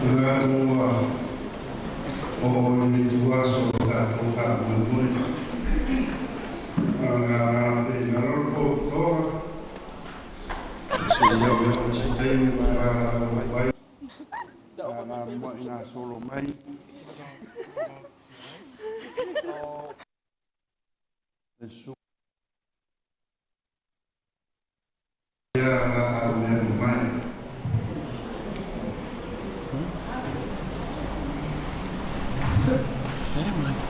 Manatu ua oo i le ituaso o le tatou faamoemoe, ae o le a lala pea i lalo le pototoa seia oo i se taimi ou te valaau atu ai pe a maea gasolo mai le susuga ia Laaumeamamae. I didn't like it.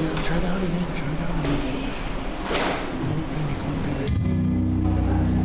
Yeah, try it out again. Try it out again. Come on, baby. Come on, baby.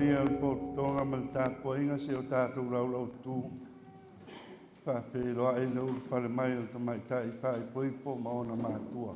Maia le pototoga ma le tapuaiga se o tatou laulautu faafeiloai le ulufale mai o le tamaitai faaipoipo ma ona matua.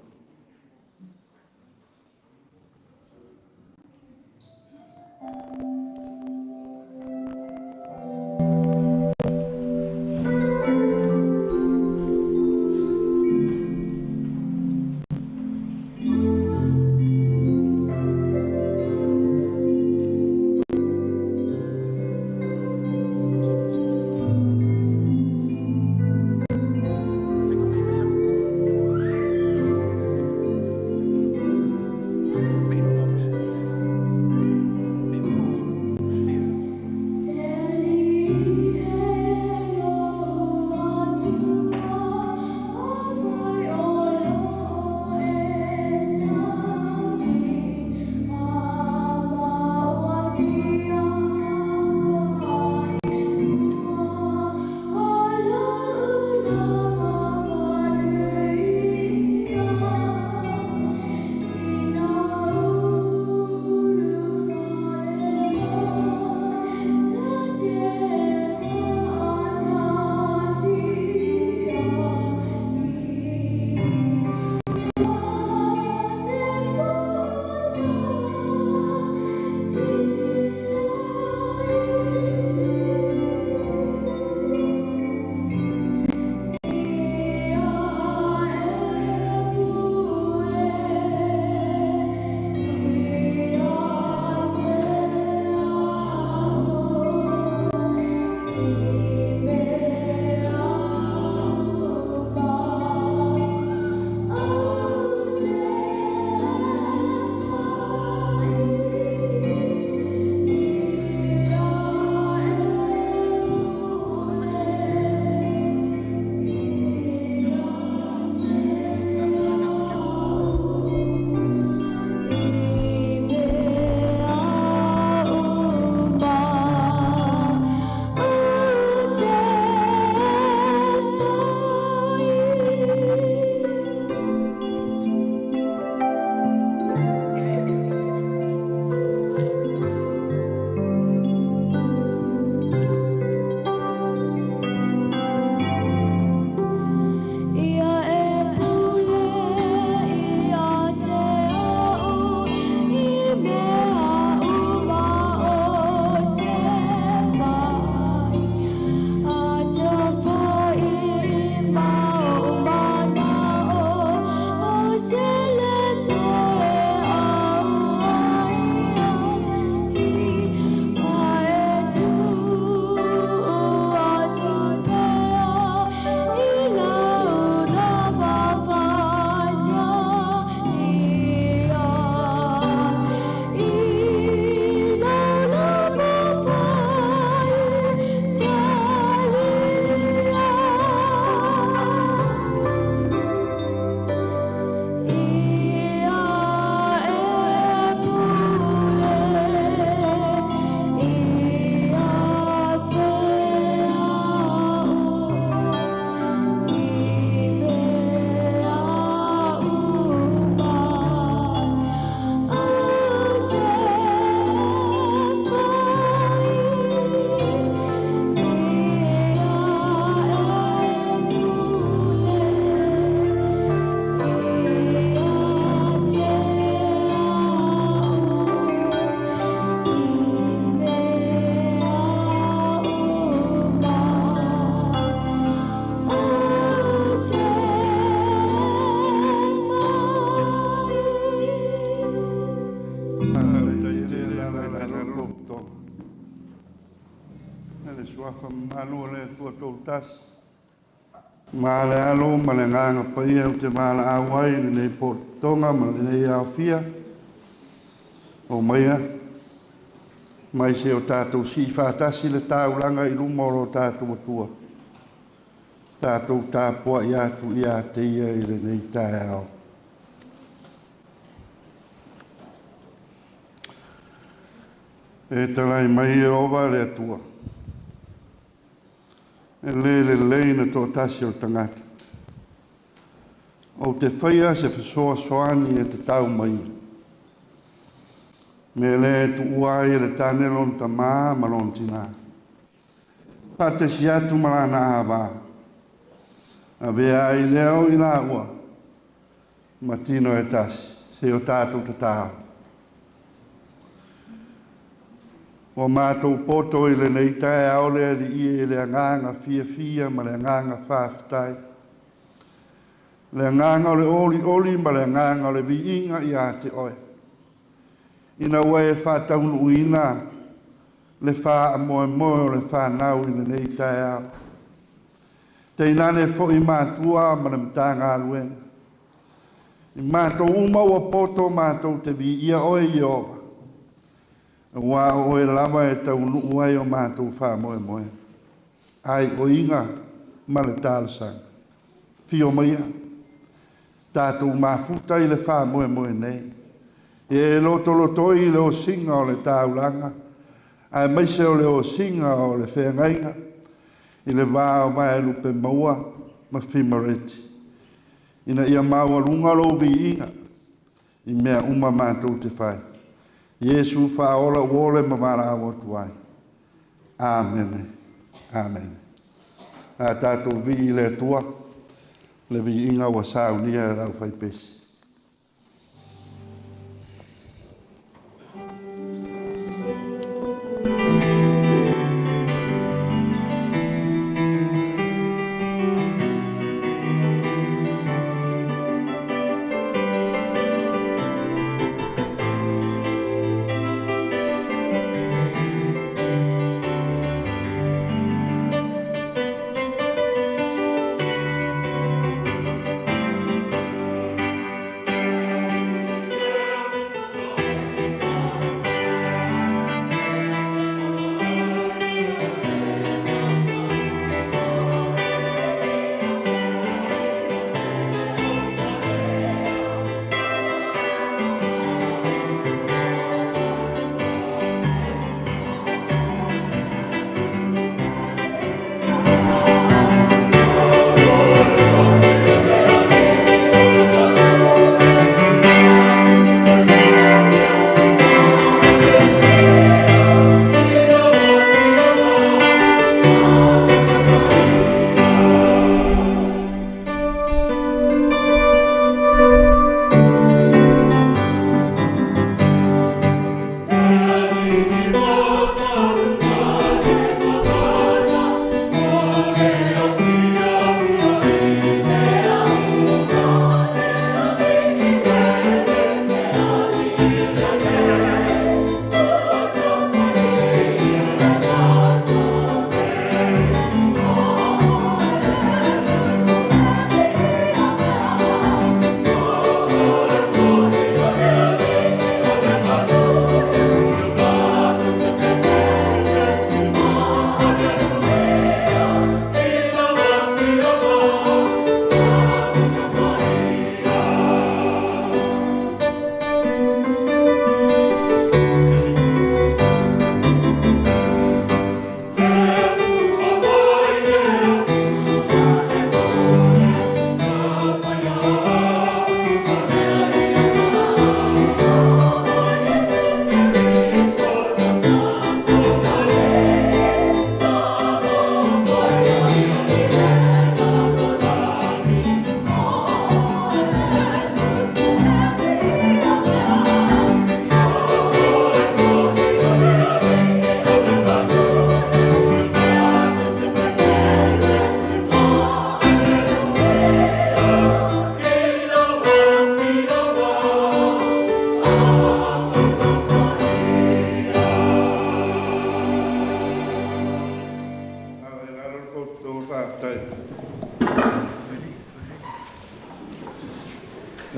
Ma le alo ma le agaga paia ou te valaau ai i lenei pototoga ma lenei aofia o maia mai se o tatou sii faatasi le taulaga i luma o lo tatou Atua, tatou tapuai atu ia te ia i lenei taeao. E talai mai Ieova le Atua, e le lelei na toatasi o le tagata. Ou te faia se fesoasoani e te tau mai. Mea lea e tuua ai e le tane lona tamā ma lona tinā. Faatasi atu ma lana ava. Avea ai lea o i laua ma tino e tasi, se o tatou tatalo. Ua matou poto i lenei taeao le Alii e i le agaga fiafia ma le agaga faafetai. Le agaga o le olioli ma le agaga o le viiga ia te Oe. Ina ua e faataunuuina le faamoemoe o le fanau i lenei taeao. Tainane foi matua ma le Matagaluega. I matou uma ua poto matou te viia Oe Ieova, aua o Oe lava e taunuu ai o matou faamoemoe, aioiga ma le talosaga. Afio maia, tatou mafuta i le faamoemoe nei. Ia e lotolotoi i le osiga o le taulaga, aemaise o le osiga o le feagaiga i le va o Vaelupe Maua ma Fimareti, ina ia maualuga lou viiga i mea uma matou te fai. Iesu faaola ua ole ma valaau atu ai. Amene. Amene. A tatou vii i le Atua, le viiga ua saunia e le aufaipesi.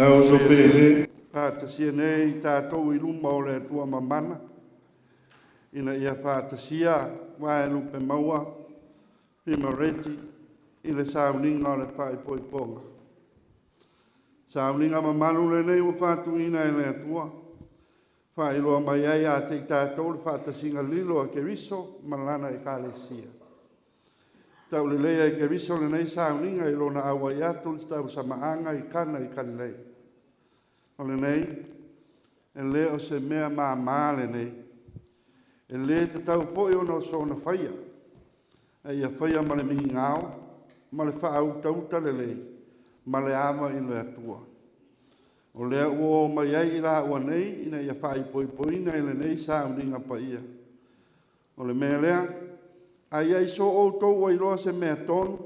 Lau uso pele, faatasia nei tatou i luma o le Atua mamana, ina ia faatasia Vaelupe Maua Fimareti i le sauniga o le faaipoipoga. Sauniga mamalu lenei ua faatuina e le Atua, faailoa mai ai ia te i tatou le faatasiga lilo a Keriso ma lana Ekalesia. Tauleleia e Keriso lenei sauniga i lona auai atu i le tausamaaga i Kana i Kalilea. O lenei, E lē o se mea māmā lenei. E lē tatau foi ona o soona faia, a ia faia ma le migao ma le faautauta lelei ma le ava i le Atua. O lea ua oo mai ai i laua nei ina ia faaipoipoina i lenei sauniga paia. O le mea lea, a i ai so outou ua iloa se mea tonu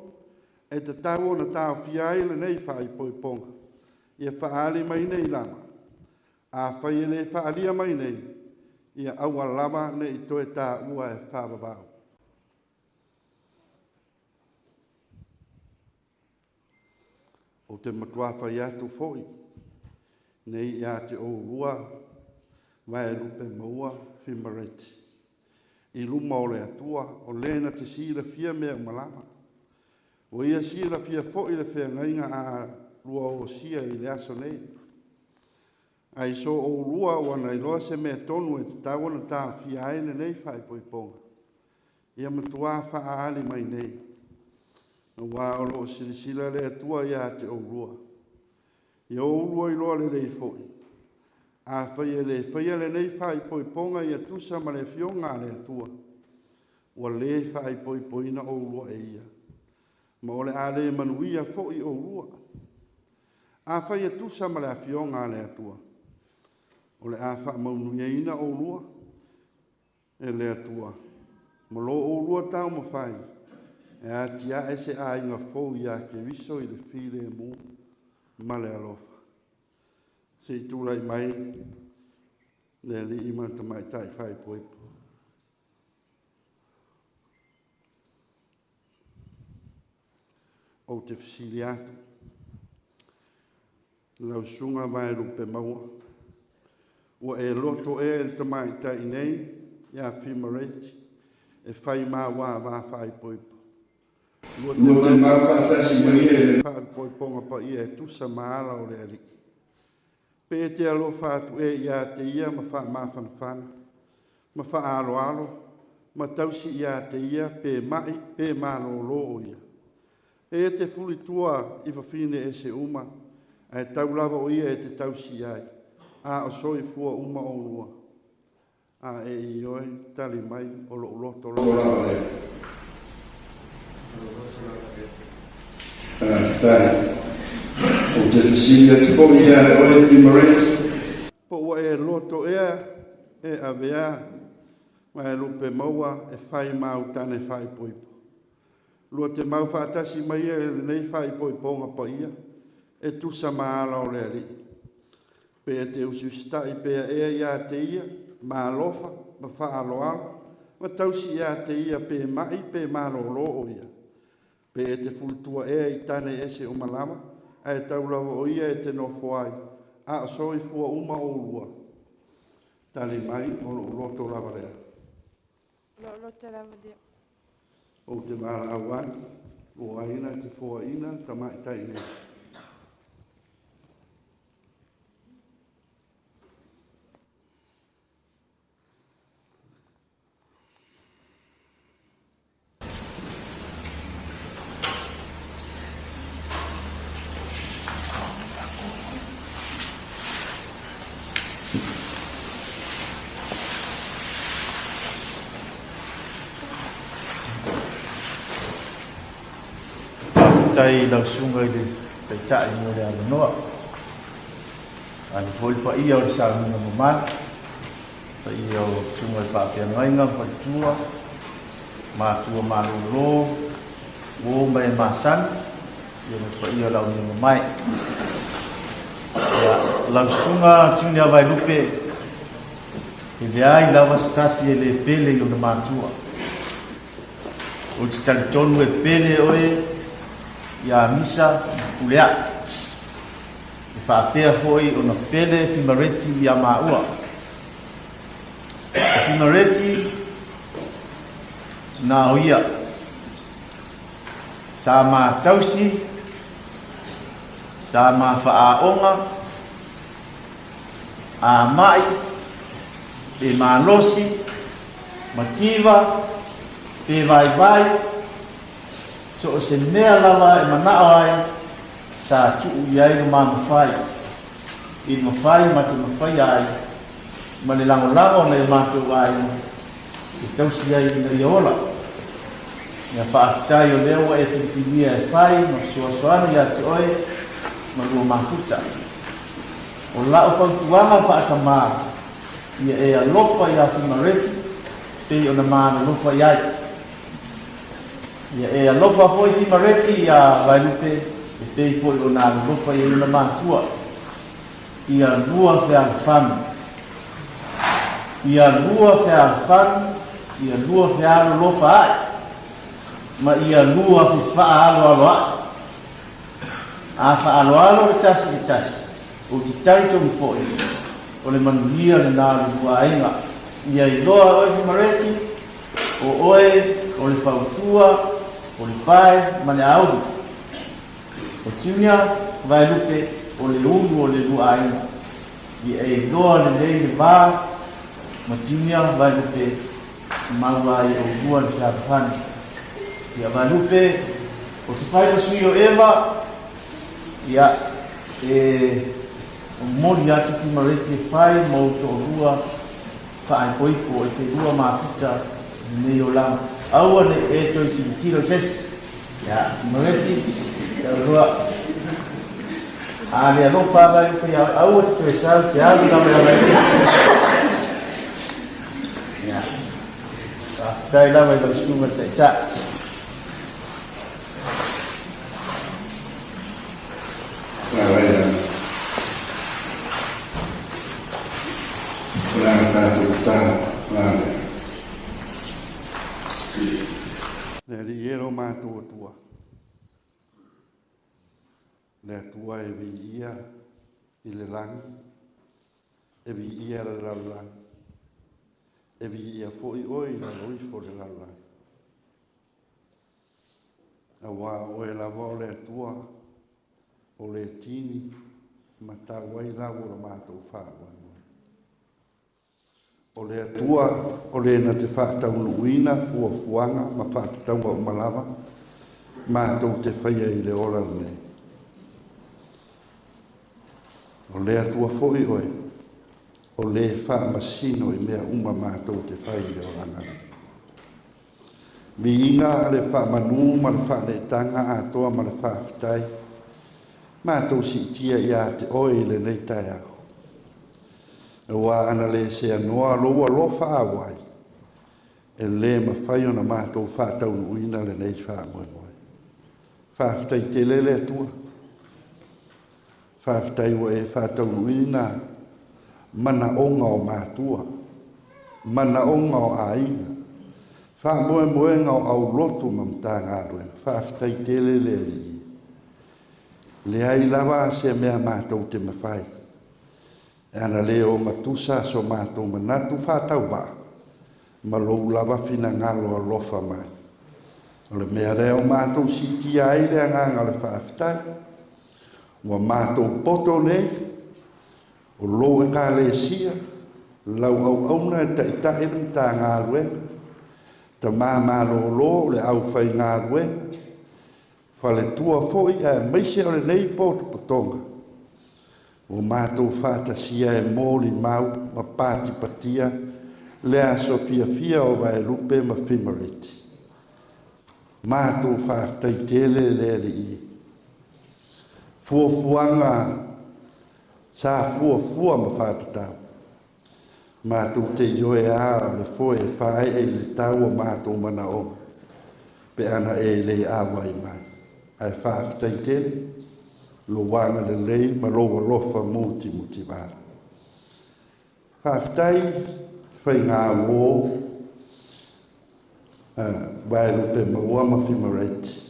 e tatau ona taofia ai lenei faaipoipoga, ia faaali mai nei lava. Afai e le faaalia mai nei, ia aua lava ne i toe taua e faavavau. Ou te matuā fai atu foi nei ia te oulua Vaelupe maua Fimareti i luma o le Atua, o le na te silafia mea uma lava. Ua ia silafia foi le feagaiga a lua osia i le aso nei. A i so oulua ua na iloa se mea tonu e tatau ona taofia ai lenei faaipoipoga, ia matuā faaali mai nei, aua o lo o silasila le Atua ia te oulua. Ia oulua iloa lelei foi, afai e lē faia lenei faaipoipoga ia tusa ma le afioga a le Atua, ua lē faaipoipoina oulua e ia, ma o le a lē manuia foi oulua. Afai e tusa ma le afioga a le Atua, o le a faamaunuiaina oulua e le Atua, ma lo oulua taumafai e atiae se aiga fou iā Keriso i le filemu ma le alofa. Se i tulai mai le alii ma le tamaitai faaipoipo. Ou te fesili atu, lau susuga Vaelupe Maua, ua e loto ea i le tamaitai nei ia Fimareti e fai ma uavā faaipoipo? Lua te mau faatasi ma ia i le faaipoipoga paia e tusa ma ala o le Alii. Pe e te alofa atu ea ia te ia ma faamafanafana, ma faaaloalo, ma tausi ia te ia pe ma'i pe malōlō o ia. E te fulitua i fafine ese uma, ae tau lava o ia e te tausi ai, a o soifua uma oulua. A e ioe, tali mai, o lou loto lava lea. Faafetai. Ou te fesili atu foi ia te oe Fimareti. Po ua e loto ea e avea Vaelupe Maua e fai ma au tane faaipoipo? Lua te mau faatasi mai ia i lenei faaipoipoga paia e tusa ma ala o le Alii. Pe e te usiusitai pea ea ia te ia ma alofa ma faaaloalo ma tausi ia te ia pe ma'i pe malōlō o ia. Pe e te fulitua ea i tane ese uma lava, ae tau lava o ia e te nofo ai, a o soifua uma oulua. Tali mai, o lou loto lava lea. O lou loto lava lea. Ou te valaau atu, ua aiga te foaina le tamaitai nei. Faafetai i lau susuga i le Taitai mo le avanoa. Ani foi le paia o le sauniga mamalu, paia o susuga i faafeagaiga ma faletua, matua malolo, uo ma e masani, ia ma le paia o le aumea mamae. Ia, lau susuga Junior Vaelupe, e leai lava se tasi e le pele i ona matua. Ou te talitonu e pele oe ia Misa ma Puleaʻe. E faapea foi ona pele Fimareti ia maua. O Fimareti, na o ia. Sa ma tausi, sa ma faaoga, a maʻi, pe malosi, mativa, pe vaivai, so o se mea lava e manao ai, sa tuu i ai lo ma mafai, i le mafai ma te mafaia ai. ma le lagolago a nai o matou aiga e tausi ai ina ia ola. Ia faafetai o lea ua e filifilia e fai ma fesoasoani ia te oe ma lua mafuta. O lau fautuaga faatamā, ia e alofa iā Fimareti pei ona ma alolofa i ai. Ia e alofa foi Fimareti iā Vaelupe e pei foi ona alolofa i ai ona matua. Ia lua fealofani. Ia lua fealofani, ia lua fealolofa ae, ma ia lua fefaaloaloa'i. A faaaloalo le tasi i le tasi, ou te talitonu foi, o le manuia lena o le lua aiga. Ia iloa oe Fimareti, o oe o le fautua, o le pae ma le auli. O Junior Vaelupe o le ulu o le lua aiga. Ia e iloa lelei le va ma Junior Vaelupe maua ai oulua le fealofani. Ia Vaelupe, o te fai ma sui o Eva, ia e momoli atu Fimareti e fai ma ou toalua faaipoipo e te lua mafuta i lenei olaga. Aua ne i e toe tilotilo i se isi. Ia, Mareti, taulua. A le alofa lava e upa ia oe, aua te toe sau, te alu lava ia Vaelupe. Ia, faafetai lava i lau susuga i le Taitai. Lalaina. O le a tatou tatalo, la lea. Le Alii e lo matou Atua, le Atua e viia i le lagi, e viia le lalolagi, e viia foi oe i lalo ifo o le lalolagi. Auā o oe lava o le Atua, o le tini ma tau ai lau o le matou faamoemoe. O le Atua o le na te faataunuuina fuafuaga ma faatatauga uma lava matou te faia i le ola lenei. O le Atua foi oe o le faamasino i mea uma matou te fai i le olaga lenei. Viiga le faamanu ma le faaneetaga atoa ma le faafetai matou siitia ia te oe i lenei taeao. Aua ana le seanoa lou alofa auai, e le mafai ona matou faataunuuina lenei faamoemoe. Faafetai tele le Atua. Faafetai ua e faataunuuina manaoga o matua, manaoga o aiga, faamoemoega o aulotu ma Matagaluega. Faafetai tele le Alii. Leai lava se mea matou te mafai e ana le ogatusa so matou manatu faatauvaa ma lou lava finagalo alofa mai. O le mea lea o matou siitia ai le agaga o le faafetai. Ua matou poto nei, o lou Ekalesia, lau auauna e taitai le Matagaluega, tama malolo o le aufaigaluega, faletua foi aemaise o lenei potopotoga, ua matou faatasia e molimau ma patipatia le aso fiafia o Vaelupe ma Fimareti. Matou faafetai tele le Alii. Fuafuaga sa fuafua ma faatatau. Matou te ioe a o le foe e faaee i le tau o matou manaoga pe ana e le auai mai. Ae faafetai tele lou agalelei ma lou alofa mutimutivale. Faafetai faiga uo Vaelupe Maua ma Fimareti.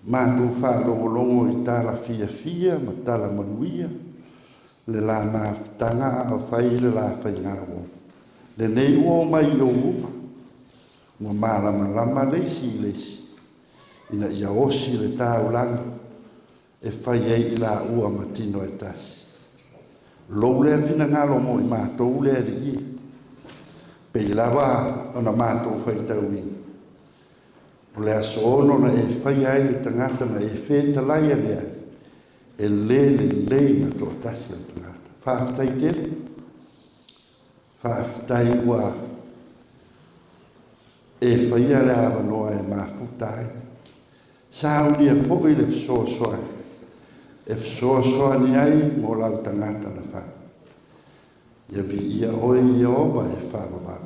Matou faalogologo i tala fiafia ma tala manuia le la mafutaga a o fai le la faiga uo. Lenei ua omai i ou luma, ua malamalama le isi i le isi, ina ia osi le taulaga e fai ai i laua ma tino e tasi. Lou lea finagalo mo i matou le Alii e, pei lava ona matou faitauina. O le aso 6 na e faia ai le tagata na e fetalai ane ai, e le lelei na toatasi o le tagata. Faafetai tele. Faafetai ua e faia le avanoa e mafuta ai. Saunia foi le fesoasoani e fesoasoani ai mo lau tagata na fai. Ia viia oe Ieova e faavavau.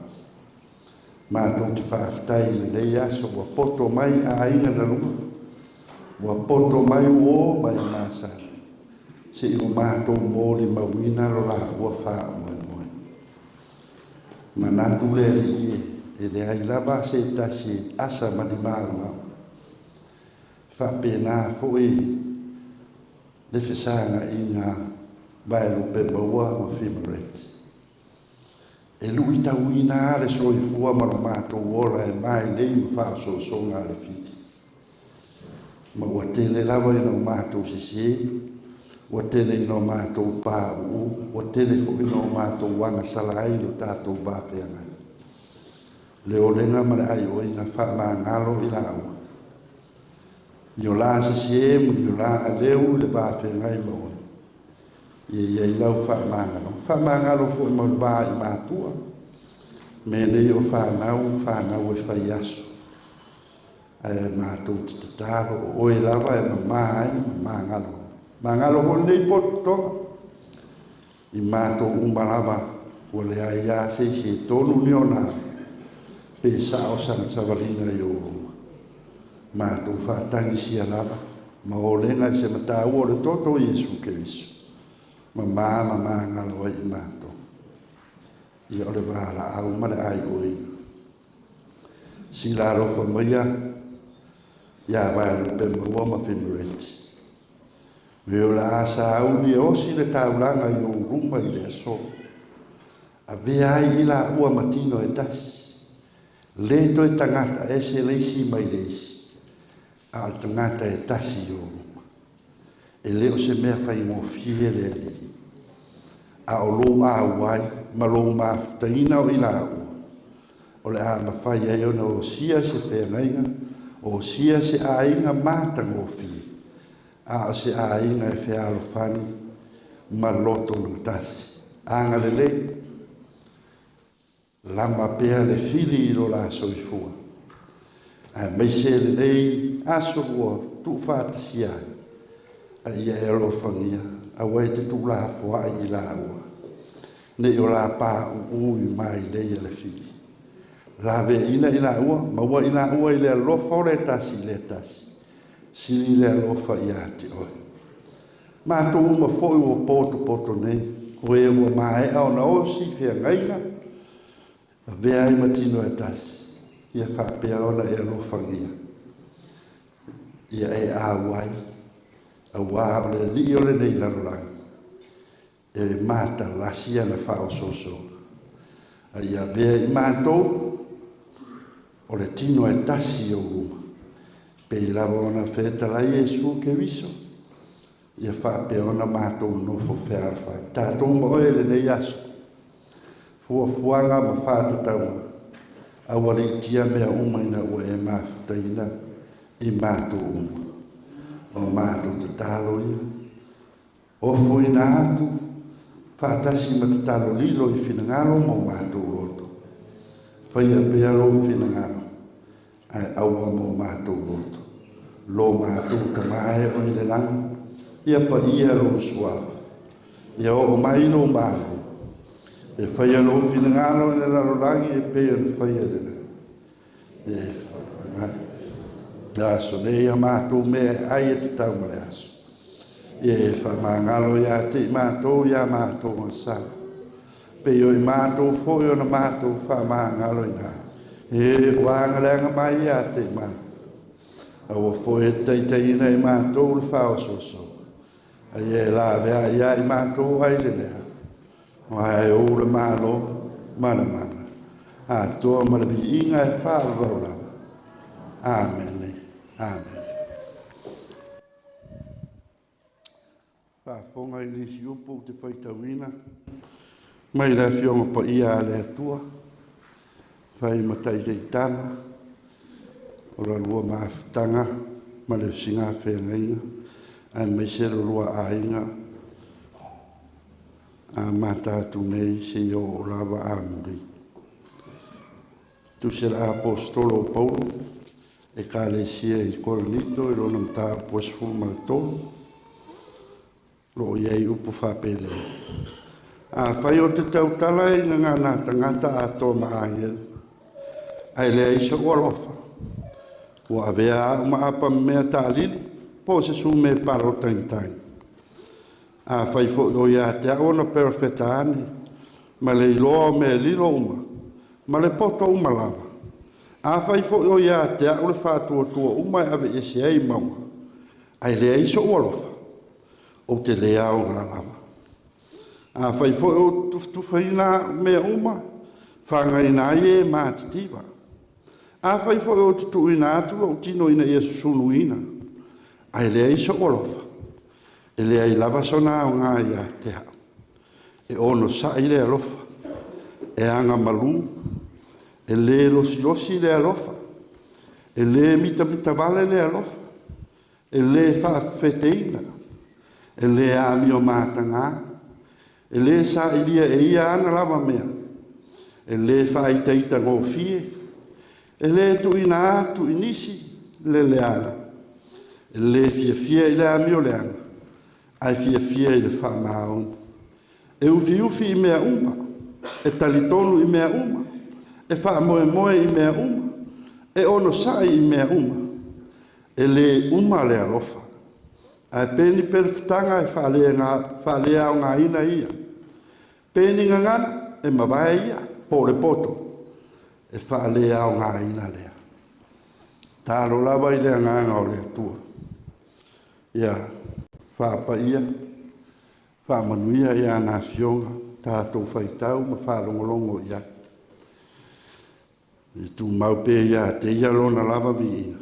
Matou te faafetai i lenei aso ua poto mai aiga na lua, ua poto mai uō ma e masani, se i o matou molimauina lo laua faamoemoe. Manatu le Alii e, e leai lava se tasi e asa ma ni maumau. Faapena foi le fesagaina Vaelupe Maua ma Fimareti. E luitauina lava le soifua ma lo matou ola e mailei ma faaosoosoga a le fili. Ma ua tele lava ina o matou sesē, ua tele ina o matou pauu, ua tele foi ina o matou agasala ai i lo tatou va feagai. Le olega ma le aioiga faamagalo i laua. Ni o la sesē ma ni o la aleu i le va feagai ma oe. Ia i ai lau faamagalo. Faamagalo foi ma le va i matua. Mea nei o fanau, fanau e fai aso. Ae matou te tatalo, o oe lava e mama ai ma magalo. Magalo foi lenei potopotoga. I matou uma lava, ua leai lava se isi e tonu ni ona pe sao sana savaliga i ou luma. Matou faatagisia lava ma olega i se mataua o le toto o Iesu Keriso, mama ma magalo ai i matou. Ia o le valaau ma le aioiga. Sila alofa maia ia Vaelupe Maua ma Fimareti. Me o le a sauni e osi le taulaga i ou luma i le aso. Avea ai i laua ma tino e tasi. Le toe tagata ese le isi mai le isi, a o le tagata e tasi i ou luma. E le o se mea faigofie le Alii, a o lou auai ma lou mafutaina o i laua, o le a mafai ai ona osia se feagaiga, osia se aiga matagofie, a o se aiga e fealofani ma loto gatasi. Agalelei, lama pea le fili i lo la soifua, aemaise lenei aso ua tuufaatasia ai, a ia e alofagia, aua e te tuulafoai i laua, nei o la pauu i mailei a le fili. Laveaina i laua, maua i laua i le alofa o le tasi i le tasi, sili le alofa ia te oe. Matou uma foi ua potopoto nei, o e ua maea ona osi feagaiga, avea ai ma tino e tasi, ia faapea ona e alofagia, ia e auai, auā o le Alii o lenei lalolagi, e matalasi ana faaosoosoga, a ia avea i matou o le tino e tasi i ou luma, pei lava ona fetalai Iesu Keriso, ia faapea ona matou nofo fealofani. Tatou ma oe i lenei aso, fuafuaga ma faatatauga, aua le itia mea uma ina ua e mafutaina i matou uma. O matou tatalo ia, ofoina atu, faatasi ma tatalo lilo i finagalo ma o matou loto. Faia pea lou finagalo, ae aua mo matou loto. Lo matou Tama e oe i le lagi, ia paia lou suafa, ia oo mai lou Malo, e faia lou finagalo i le lalolagi e pei ona faia i le lagi. Ia e faamagalo. Aso nei a matou mea e ai e tatau ma le aso. Ia e faamagalo ia te i matou ia matou gasala. Pei o i matou foi ona matou faamagalo ina. E ua agaleaga mai ia te i matou. Aua foi e taitaiina i matou le faaosoosoga. A ia e lavea ia i matou ai le lea. Aua e ou le Malo ma le mana, atoa ma le viiga e faavavau lava. Amene. Amene. Faafofoga i nisi upu ou te faitauina mai le Afioga Paia a le Atua, fai ma taitaitala o la lua mafutaga ma le usiga feagaiga, aemaise lo lua aiga. Amata atu nei seia oo lava amuli. Tusi a le Aposetolo o Paulo Ekalesia i Korinito i lona mataupu e 13, o lo o i ai upu faapenei, Afai ou te tautala i gagana a tagata atoa ma agelu, ae leai so'u alofa, ua avea a'u ma apamemea taalili po o se sume palotagitagi. Afai foi o ia te a'u ona perofeta ane, ma le iloa o mea lilo uma, ma le poto uma lava, afai foi o ia te a'u le faatuatua uma e aveese ai mauga, ae leai so'u alofa, ou te lē aogā lava. Afai foi ou te tufatufaina a'u mea uma, fagaina ai e matitiva. Afai foi ou te tuuina atu lo'u tino ina ia susunuina, ae leai so'u alofa, e leai lava sona aogā ia te a'u. E onosa'i le alofa, e agamalū, e lē losilosi le alofa, e lē mitamitavale le alofa, e lē faafefeteina, e lē amio matagā, e lē sailia e ia ana lava mea, e lē faaitaitagofie, e lē tuuina atu i nisi le leaga, e lē fiafia i le amioleaga, ae fiafia i le faamaoni. E ufiufi i mea uma, e talitonu i mea uma, e faamoemoe i mea uma, e onosa'i i mea uma. E lē uma le alofa. Ae pe ni perofetaga e faaleaogaina ia, pe ni gagana e mavae ia, po o le poto e faaleaogaina lea. Talo lava i le agaga o le Atua. Ia faapaia, faamanuia i ana afioga, tatou faitau ma faalogologo i ai. Ia tumau pea ia te Ia Lona lava viiga,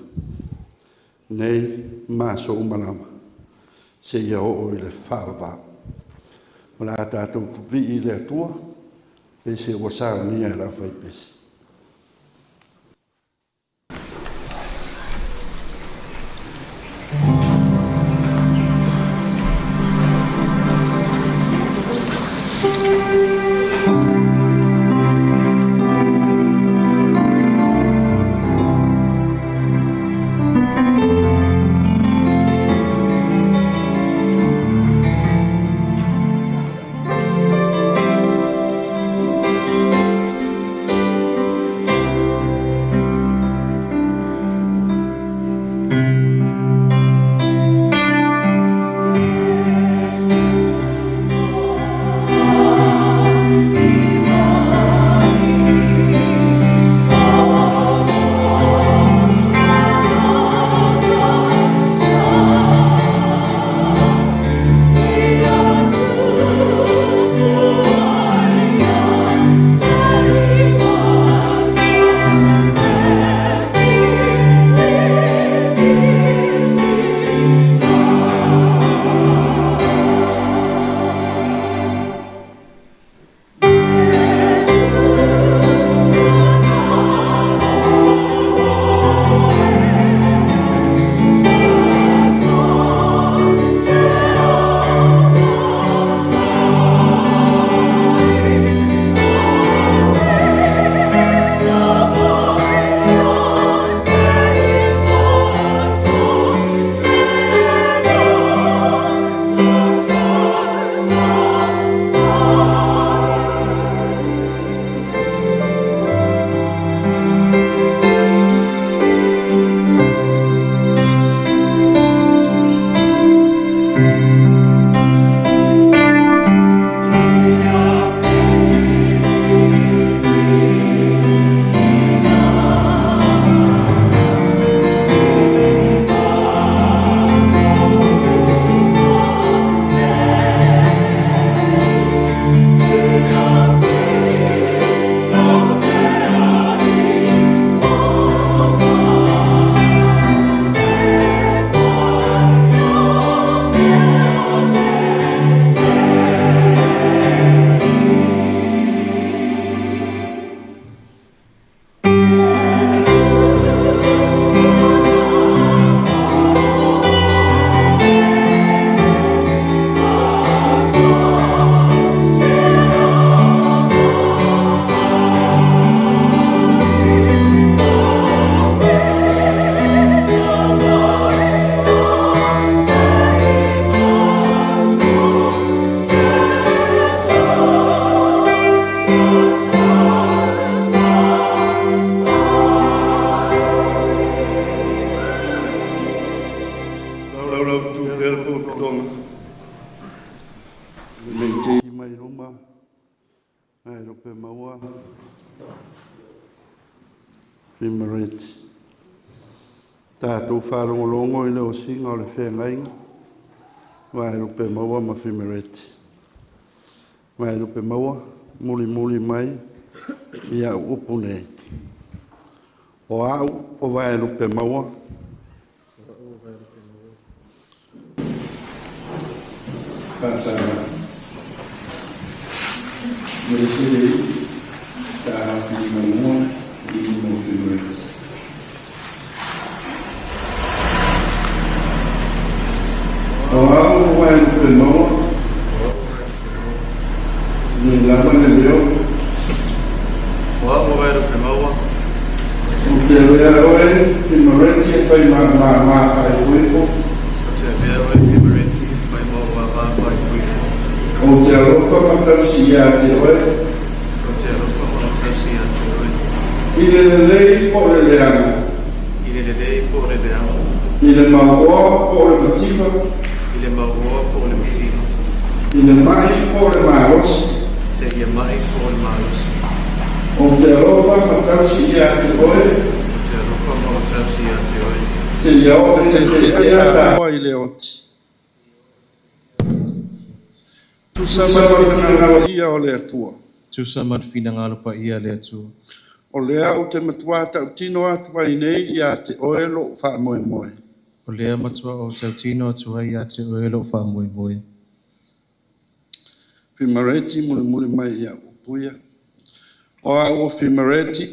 nei ma aso uma lava, seia oo i le faavavau. O le a tatou vivii i le Atua, pese ua saunia e le aufaipese. Fimareti. Tatou faalogologo i le osiga o le feagaiga Vaelupemaua ma Fimareti. Vaelupemaua, mulimuli mai i au upu nei. O au o Vaelupemaua. Faasaga. Me se ta filimanua i mo Fimareti. O au o Vaelupemaua, le lava le leo. O au o Vaelupemaua. Ou te avea oe Fimareti e fai ma ma faaipoipo. Ou te avea oe Fimareti e fai ma māmā faaipoipo. Ou te alofa ma tausi ia te oe. Ou te alofa ma tausi ia te oe. I le lelei po o le leaga. I le lelei po o le leaga. I le mauoa po o le mativa. I le mauoa po o le mativa. I le mai po o le malosi. Seia mai po o le malosi. Ou te alofa ma tausi ia te oe. Ou te alofa ma tausi ia te oe. Seia oo ina tetea taua i le oti. Tusa ma le finagalo ia o le Atua. Tusa ma le finagalo paia le Atua. O lea ou te matua tautino atu ai nei ia te oe lou faamoemoe. O lea matua ou tautino atu ai ia te oe lou faamoemoe. Fimareti, mulimuli mai i au upu ia. O au o Fimareti.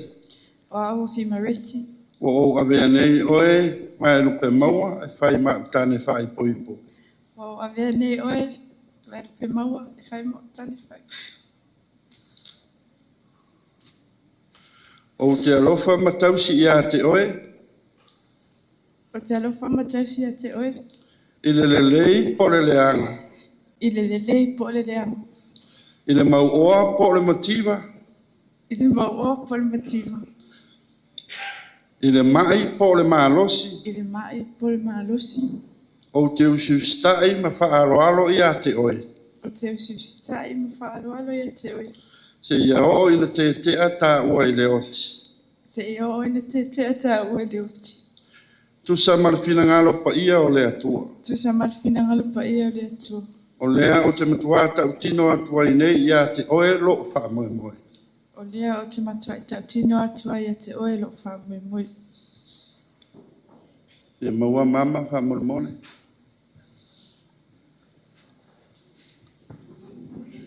O au o Fimareti. Ua ou avea nei oe Vaelupemaua e fai ma au tane faaipoipo. Ua ou avea nei oe Vaelupemaua e fai ma au tane faaipoipo. Ou te alofa ma tausi ia te oe. Ou te alofa ma tausi ia te oe. I le lelei po o le leaga. I le lelei po o le leaga. I le mauoa po o le mativa. I le mauoa po o le mativa. I le mai po o le malosi. I le mai po o le malosi. Ou te usiusitai ma faaaloalo ia te oe. Ou te usiusitai ma faaaloalo ia te oe. Seia oo ina tetea taua i le oti. Seia oo ina tetea taua i le oti. Tusa ma le finagalo paia o le Atua. Tusa ma le finagalo paia o le Atua. O lea ou te matua tautino atu ai nei ia te oe lou faamoemoe. O lea ou te matuai tautino atu ai ia te oe lou faamoemoe. Ia maua mama faamolemole.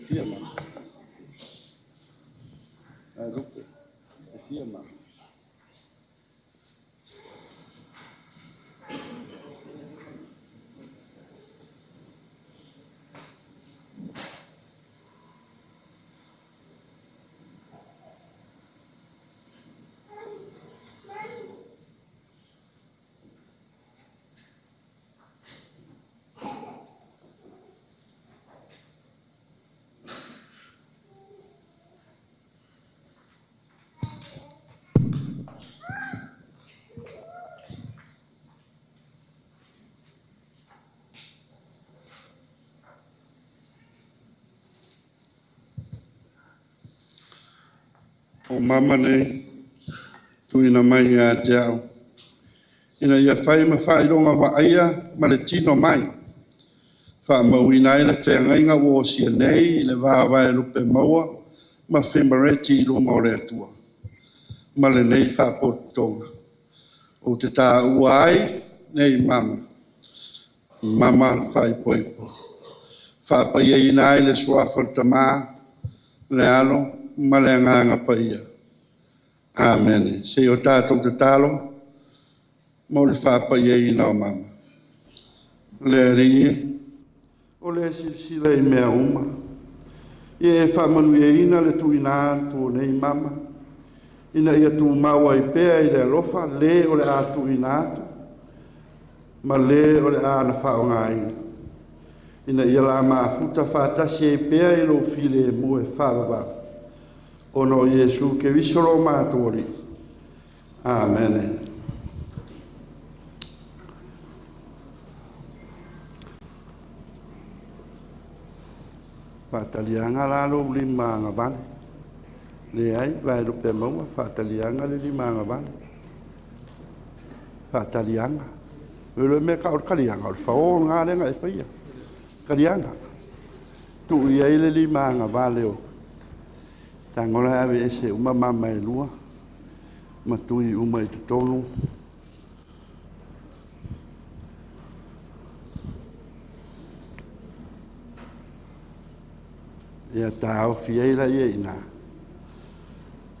Fia mama. Ai lupe. E fia mama. O mama nei, tuuina mai ia te au, ina ia fai ma faailoga vaaia ma le tino mai, faamauina ai le feagaiga ua osia nei i le va o Vaelupemaua ma Fimareti i luma o le Atua, ma lenei faapotopotoga. Ou te taua ai nei mama, mama faaipoipo. Faapaiaina ai le suafa o le Tama, le Alo ma le Agaga Paia. Amene. Se i o tatou tatalo mo le faapaiaina o mama. Le Alii e, o le silasila i mea uma, ia e faamanuiaina le tuuina atu o nei mama, ina ia tumau ai pea i le alofa le o le a tuuina atu, ma le o le a na faaaogaina, ina ia la mafuta faatasi ai pea i lou filemu e faavavau, ona o Iesu Keriso lo matou Alii. Amene. Faataliaga la lou lima agavale. Leai, Vaelupe Maua, faataliaga le lima agavale. Faataliaga. O le mea tau o le kaliaga, o le fao lena lea na e faia. Kaliaga. Tuu i ai le lima agavale o tago la e aveese uma mama e lua ma tui uma i totonu. Ia taofi ai laia i ina.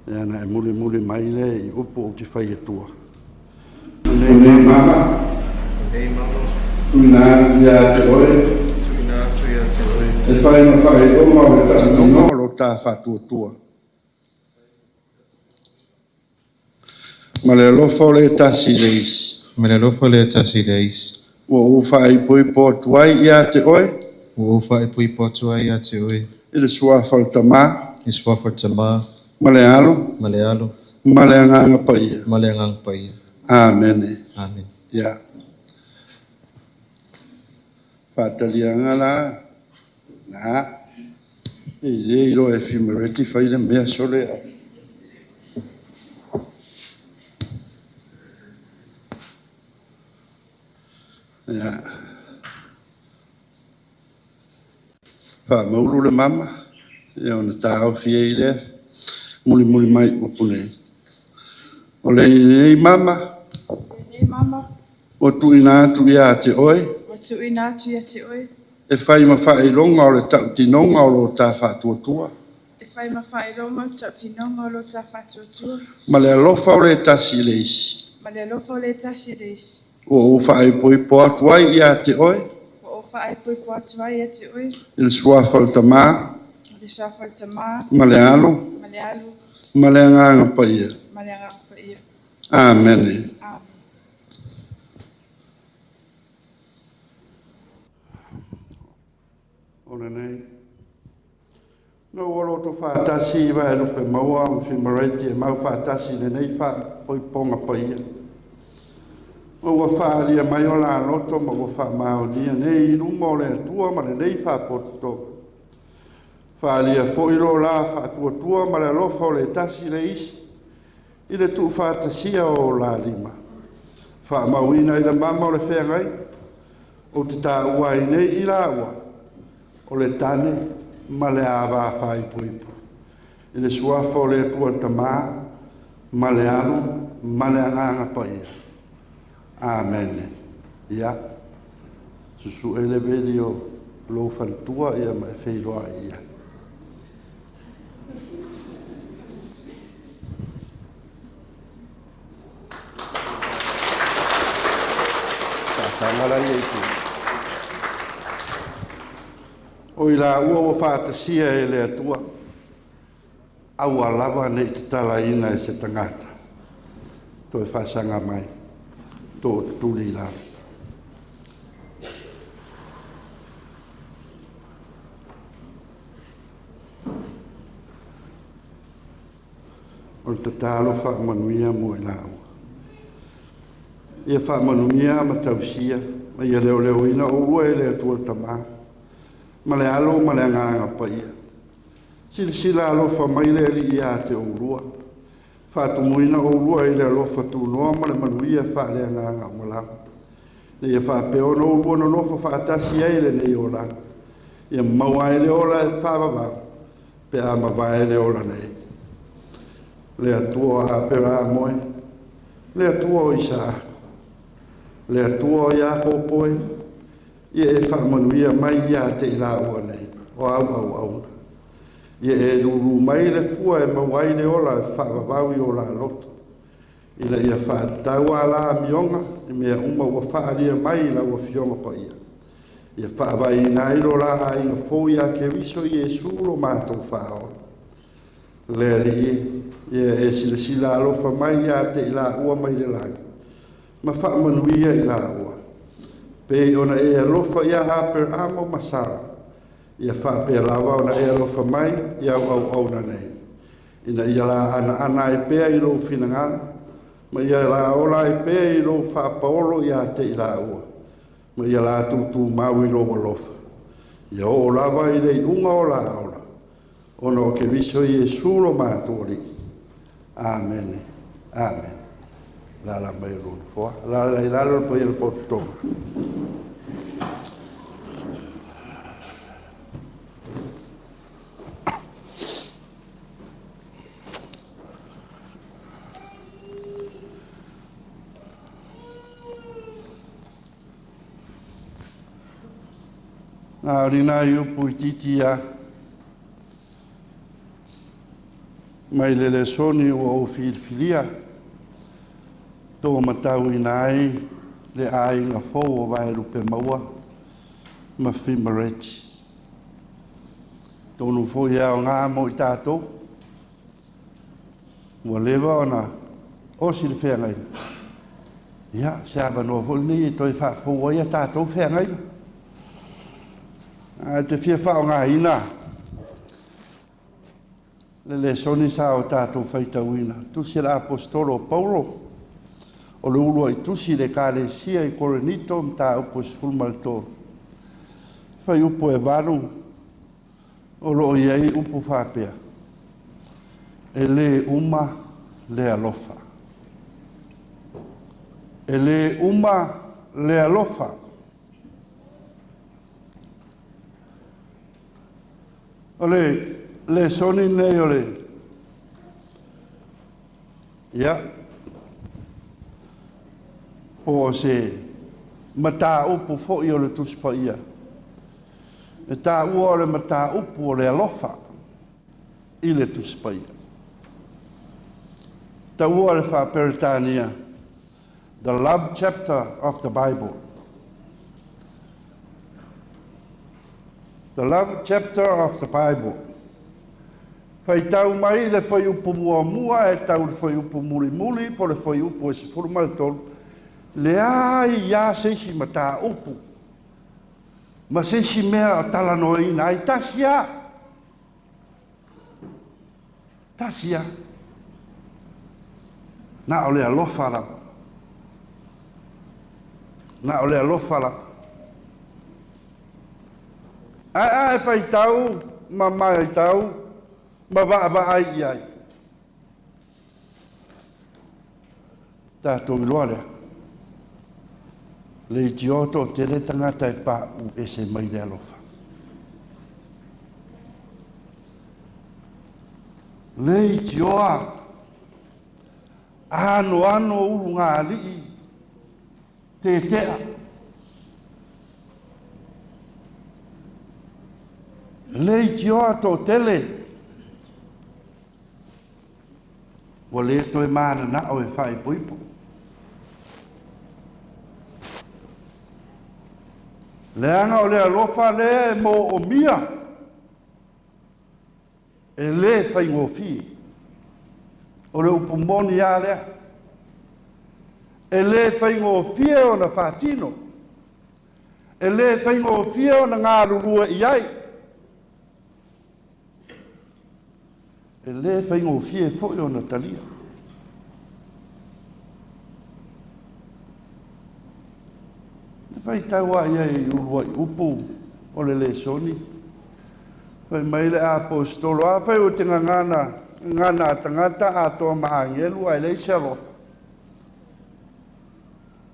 Ia ona e mulimuli mai lea i upu ou te fai atua. O nei mama, tuuina atu ia te oe, e fai ma faailoga o le tautinoga o lo ta faatuatua. Ma le alofa o le tasi i le isi. Ma le alofa o le tasi i le isi. Ua ou faaipoipo atu ai ia te oe. Ua ou faaipoipo atu ai ia te oe. I le suafa o le Tama. I le suafa o le Tama. Ma le Alo. Ma le Alo. Ma le Agaga Paia. Ma le Agaga Paia. Amene. Amene. Ia. Faataliaga la, na, e le iloa e Fimareti fai le mea sole a. Ia. Faamaulu le mama, ia ona taofi ai lea, mulimuli mai upu nei. O lenei mama, Lenei mama, ua tuuina atu ia te oe, ua tuuina atu ia te oe, e fai ma faailoga o le tautinoga o lo ta faatuatua. E fai ma faailoga o le tautinoga o lo ta faatuatua. Ma le alofa o le tasi i le isi. Ma le alofa o le tasi i le isi. Ua ou faaipoipo atu ai ia te oe. Ua ou faaipoipo atu ai ia te oe. I le suafa o le Tama. I le suafa o le Tama. Ma le Alo. Ma le Alo. Ma le Agaga Paia. Ma le Agaga Paia. Amene. Amene. O lenei. Na ua loto faatasi i Vaelupe Maua ma Fimareti e mau faatasi i lenei faapoipoga paia. Ma ua faaalia mai o la loto ma ua faamaonia nei i luma o le Atua ma lenei faapotopotoga. Faaalia foi lo la faatuatua ma le alofa o le tasi le isi i le tuufaatasia o la lima. Faamauina i le mama o le feagai, ou te taua ai nei i laua, o le tane ma le ava faaipoipo. I le suafa o le Atua le Tama, ma le Alo, ma le Agaga Paia. Amene. Ia, susue le veli o lou faletua ia ma e feiloai ia. Faasaga la ia i tua. O i laua ua faatasia e le Atua, aua lava nei tatalaina e se tagata. Toe faasaga mai, tootutuli i lalo. O le tatalo faamanuia mo i laua. Ia faamanuia ma tausia, ma ia leoleoina oulua e le Atua le Tama, ma le Alo ma le Agaga Paia. Silasila alofa mai le Alii ia te oulua. Faatumuina oulua i le alofa tunoa ma le manuia faaleagaga uma lava. Ia faapea ona oulua nonofo faatasi ai lenei olaga. Ia maua ai le ola e faavavau, pe a mavae le ola nei. Le Atua o Aperamo e, le Atua o Isaako, le Atua o Iakopo e, ia e faamanuia mai ia te i laua nei, o au auauna. Ia e lulu mai le fua e maua ai le ola e faavavau i o la loto. Ina ia faatatau a la amioga i mea uma ua faaalia mai i lau Afioga Paia. Ia faavaiina ai lo la aiga fou ia Keriso Iesu lo matou faaola. Le Alii, ia e silasila alofa mai ia te i laua mai le lagi, ma faamanuia i laua. Pei ona e alofa ia Aperamo ma Sara, ia faapea lava ona e alofa mai i au auauna nei. Ina ia la anaana ai pea i lou finagalo, ma ia la ola ai pea i lou faapaolo ia te i laua, ma ia la tuutumau i lou alofa. Ia oo lava i le iuga o la ola, Ona o Keriso Iesu lo matou Alii. Amene. Amene. Alaala mai o lou nofoa. Alaala i lalo le paia o le pototoga. Na o ni nai upu itiiti ia mai le lesoni ua ou filifilia taumatauina ai le aiga fou o Vaelupe Maua ma Fimareti. Tonu foi e aoga mo i tatou, ua leva ona osi le feagaiga. Ia, se avanoa foi lenei e toe faafou ai a tatou feagaiga. Ae te fia faaaogaina le lesoni sa o tatou faitauina. Tusi a le Aposetolo o Paulo, o le uluai tusi i le Ekalesia i Korinito, mataupu e 13. Fuaiupu e 8 o lo o i ai upu faapea, E lē uma le alofa. E lē uma le alofa. O le lesoni lenei o le ia po o se mataupu foi o le Tusi Paia e taua o le mataupu o le alofa i le Tusi Paia. Taua le faa-Peretania, The Love Chapter of the Bible. The Love Chapter of the Bible. Faitau mai le fuaiupu muamua e tau le fuaiupu mulimuli po o le fuaiupu e 13, leai lava se isi mataupu ma se isi mea o talanoaina ai, tasi lava, tasi lava, na o le alofa lava, na o le alofa lava. Ae a e faitau ma matau ma vaavaai i ai, tatou iloa lea, leitioa toatele tagata e pauu ese mai le alofa. Leitioa anoano ulugalii tetea. Leitioa toatele ua le toe mananao e faaipoipo. Leaga o le alofa lea e moomia e lē faigofie. O le upu moni lava lea. E lē faigofie ona faatino. E lē faigofie ona galulue i ai. E lē faigofie foi ona talia. E faitau lava i ai i uluai upu o le lesoni. Fai mai le Aposetolo, afai ou te gagana, gagana a tagata atoa ma agelu ae leai se alofa,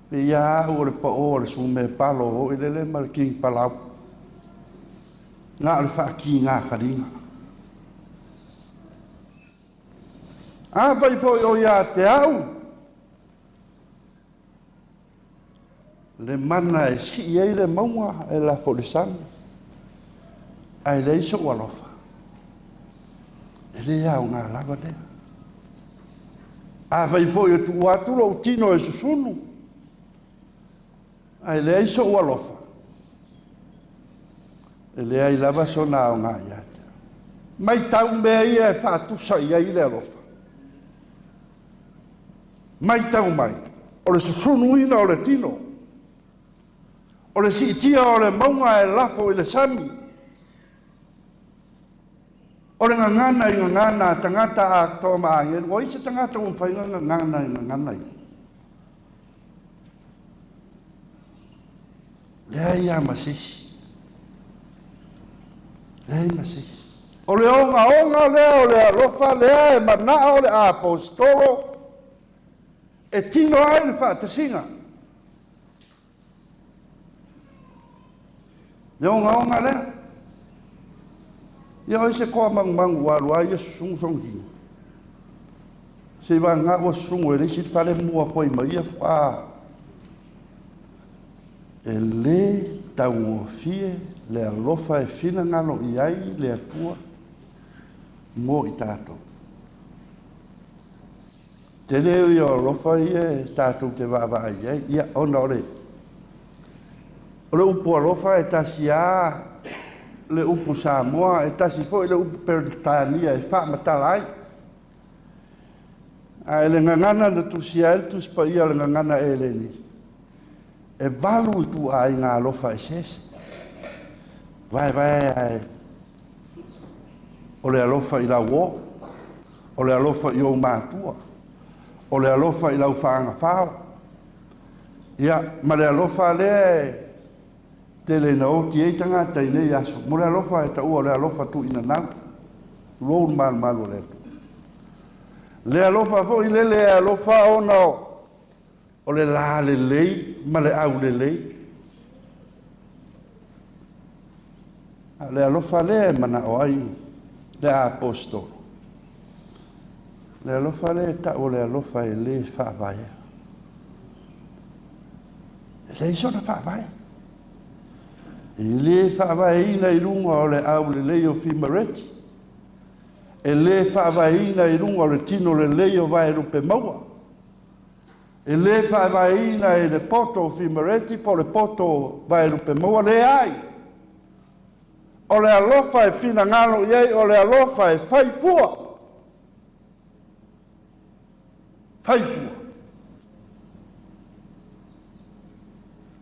pei lava au o le pao o le sume palo foi lele ma le king palau. Na o le faakigā kaliga. Afai foi o ia te au, le mana e sii ai le mauga e lafo i le sami, ae leai sou alofa, e le aoga lava lea. Afai foi e tuu atu lou tino e susunu, ae leai sou alofa, e leai lava sona aoga ia te au. Maitau mea ia e faatusa i ai le alofa. Maitau mai, o le susunuina o le tino, o le siitia o le mauga e lafo i le sami, o le gagana i gagana a tagata atoa ma agelu. O ai se tagata ua mafai ona gagana i gagana ia? Leai lava ma se isi. Leai ma se isi. O le ogaoga lea o le alofa lea e manao le aposetolo e tino ai le faatasiga. Le ogaoga lea. Ia oi se koa magumagu ua alu ai ia susugu sona tino. Se i vagana ua susugu e le isi le fale mua atu ai ma ia faatoa. E lē taugofie le alofa e finagalo i ai le Atua mo i tatou. Tele ia o alofa ia e tatou te vaavaai i ai, ia ona o le upu alofa e tasi lava le upu Samoa, e tasi foi le upu Peretania e faamatala ai. Ae le gagana na tusia ai le Tusi Paia o le gagana Eleni, e 8 ituaiga alofa eseese. Vaevae ae o le alofa i lau uo, o le alofa i ou matua, o le alofa i lau faagafao, ia ma le alofa lea e tele ina oti ai tagata i nei aso. Mo le alofa e taua o le alofa tuuinanau, tulou le malumalu o le Atua. Le alofa foi lele e alofa ona o le lalelei ma le aulelei. A o le alofa lea e manao ai le aposetolo. Le alofa lea e tau o le alofa e lē faavaea. E leai sona faavae. E lē faavaeina i luga o le aulelei o Fimareti. E lē faavaeina i luga o le tino lelei o Vaelupe maua. E lē faavaeina e le poto o Fimareti po o le poto o Vaelupe maua, leai. O le alofa e finagalo i ai, o le alofa e fai fua. Fai fua.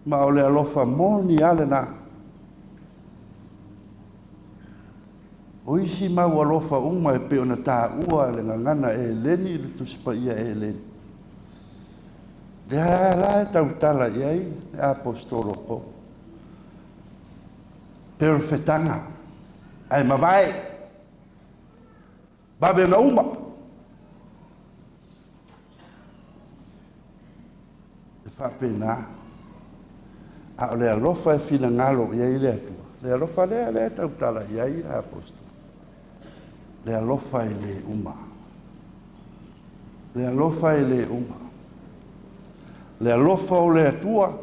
Ma o le alofa moni lava lena. O isi mau alofa uma e pei ona taua le gagana Eleni, le Tusi Paia Eleni. Lea la e tautala i ai le aposetolo Paulo. Perofetaga, ae mavae, vave ona uma. E faapena, a o le alofa e finagalo i ai le Atua. Le alofa lea lea e tautala i ai le aposetolo. Le alofa e lē uma. Le alofa e lē uma. Le alofa o le Atua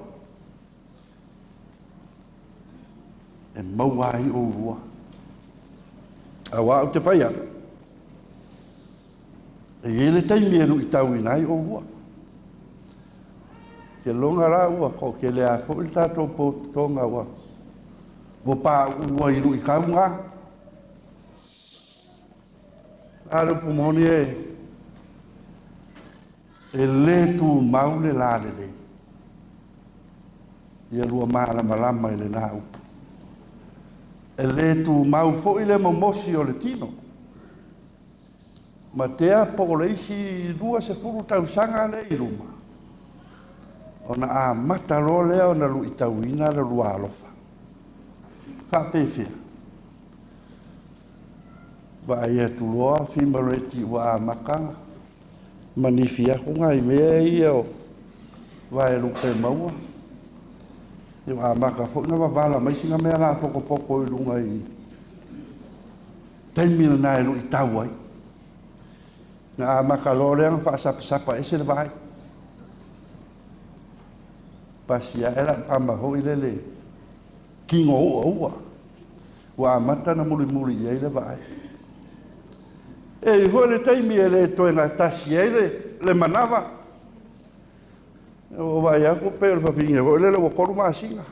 e maua ai oulua. Auā ou te fai atu, e i ai le taimi e luitauina ai oulua. Ke loga la ua toatele lava foi le tatou pototoga ua pauu ai i luitau na. A le upu moni e lē tumau le lalelei. Ia lua malamalama i lena upu. E lē tumau foi le momosi o le tino. Ma tea po o le isi 20 tausaga lea i luma, ona amata loa lea ona luitauina le lua alofa. Faapefea. Vaai atu loa Fimareti ua amata manifi atu nai mea ia o Vaelupe maua. Ia ua amata foi na vavala mai sina mea la pokopoko i luga i taimi lena e luitau ai. Na amata loa lea na faasapasapa ese le vaai. Pasi ae la ama foi lele kingo ua ua. Ua amata na mulimuli i ai le vaai. E i foi le taimi e le toe gatasi ai le manava. O vaai atu pe o le fafine foi lele ua 3 masina.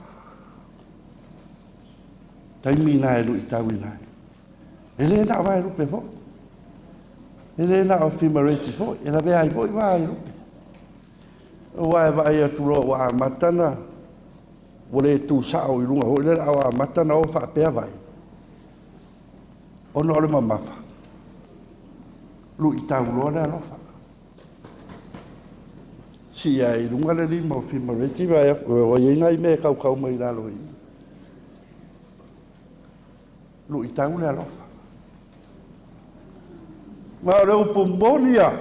Taimi na e luitauina ai. E lē na o Vaelupe foi. E lē na o Fimareti foi. E lavea ai foi Vaelupe. Ua e vaai atu loa ua amata na ua le tusao i luga foi lele a ua amata na o faapea vai. Ona o le mamafa. Luitau loa le alofa. Si ai i luga le lima o Fimareti vai atu, ua iai nai mea e kaukau mai lalo i. Luitau le alofa. Ma o le upu moni lava,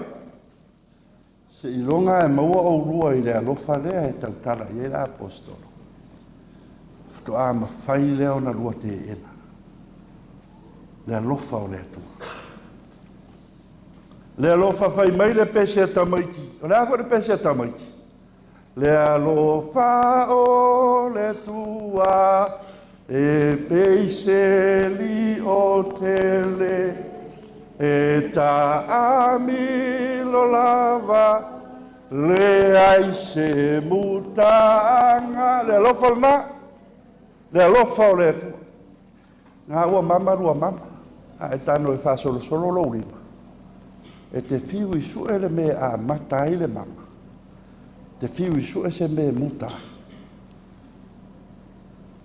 seiloga e maua oulua i le alofa lea e tautala i ai le Aposetolo, faatoa mafai lea ona lua teena le alofa o le Atua. Le alofa fai mai le pese a tamaiti. O le a foi le pese a tamaiti? Le alofa o le Atua e peise lio tele e taamilo lava leai se mutaaga. Le alofa lena, le alofa o le Atua. Ngā ua mama lua mama, a e tano e faasolosolo lou lima. E te fiu i sue le mea a mata ai le mama. Te fiu i sue se mea muta ai.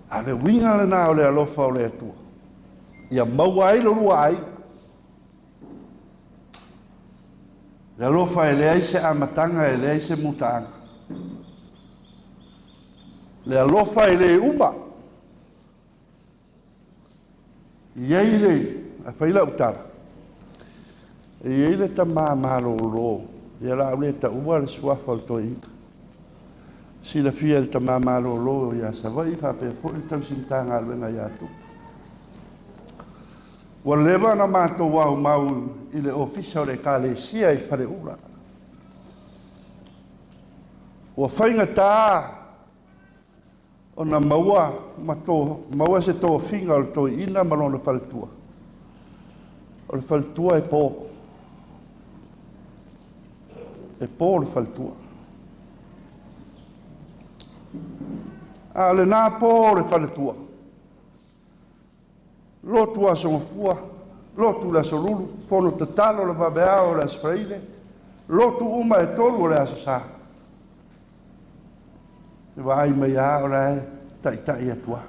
A le uiga lena o le alofa o le Atua. Ia maua ai lo lua ai. Le alofa e leai se amataga e leai se mutaaga. Le alofa e le uma. I ai le, a fai lau tala, e i ai le tamā malolo, ia la au le taua le suafa o le toeaina. Silafia e le tamā malolo ia Savaii faapea foi le tausi Matagaluega ia Tupu. Ua leva ona matou aumau i le ofisa o le Ekalesia i Faleula. Ua faigata ona maua ma to, maua se tofiga o le toeaina ma lona faletua. O le faletua e po. E po le faletua. A o lena po o le faletua, lotu Aso Gafua, lotu le Aso Lulu, fono tatalo le vaveao o le Aso Faraile, lotu uma e 3 o le Aso Sa. E vaai mai lava o la e taitai atu lava.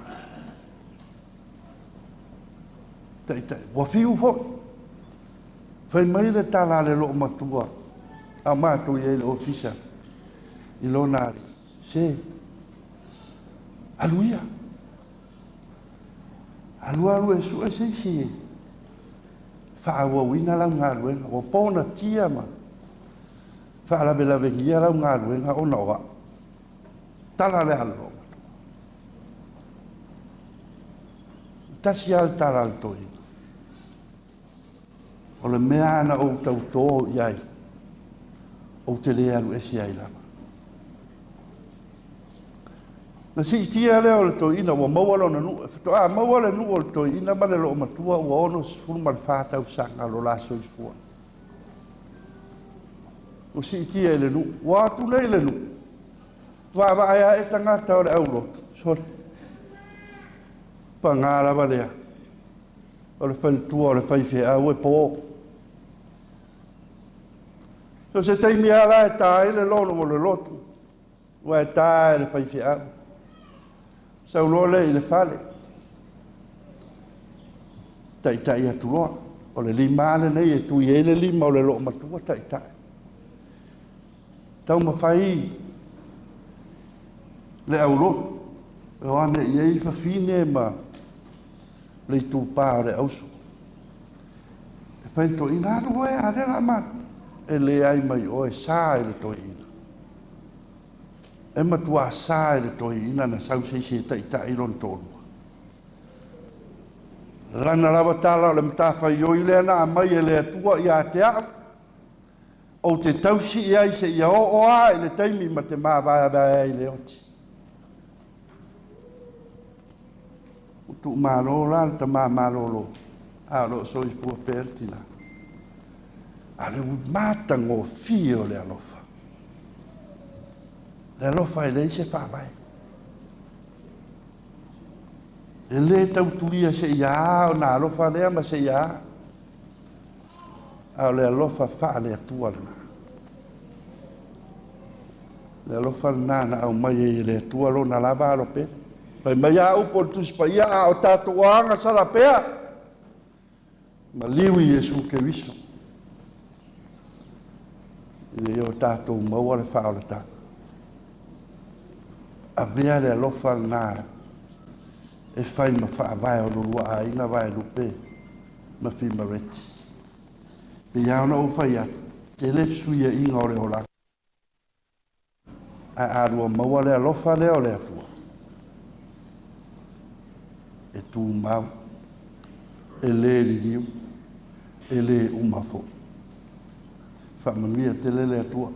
Taitai. Ua fiu foi. Fai mai le tala a le loomatua a matou i ai i le ofisa i lona alii. Se, alu ia. Alu alu e sue se isi e faaauauina lau galuega. Ua ponatia ma faalavelavegia lau galuega ona o au. Tala le a le loomatua. Tasi lava le tala a le toeaina. O le mea na ou tautō i ai, ou te le alu ese ai lava. Na siitia lea o le toeaina ua maua lona nuu. E faatoa maua le nuu o le toeaina ma le loomatua ua 64 tausaga lo la soifua. Ua siitia i le nuu. Ua atu nei le nuu. Vaavaai ae tagata o le aulotu. Sole. Pagā lava lea. O le faletua o le faifeau e po. So se taimi lava e ta ai le lolo o le lotu. Ua e ta e le faifeau. Sau loa lea i le fale. Taitai atu loa. O le lima lenei e tui ai le lima o le loomatua taitai. Taumafai le aulotu. E o ane i ai fafine ma le itupa o le auso. E fai le toeaina, alu oe, a lea la matou. E leai mai oe, sa i le toeaina. E matua sa i le toeaina na sau se isi e taitai lona toalua. Lana lava tala o le matafaioi lea na aumai e le Atua ia te au. Ou te tausi i ai seia oo lava i le taimi ma te mavaeavae ai i le oti. Ua tuumalo la le tamā malolo, a o lo o soifua pea le tinā. A o le matagofie o le alofa. Le alofa e leai se faavae. E le tautulia seia a ona alofa lea ma seia a. A o le alofa faale-Atua lena. Le alofa lena na aumai ai e le Atua lona lava alo pele. Fai mai a upu o le Tusi Paia, a o tatou agasala pea, maliu i Iesu Keriso, ina ia o tatou maua le faaolataga. Avea le alofa lena e fai ma faavae o lulua aiga Vaelupe ma Fimareti. Pei lava ona ou fai atu, tele fesuiaiga o le olaga, ae a lua maua le alofa lea o le Atua, e tumau, e le liliu, e le uma foi. Faamanuia tele le Atua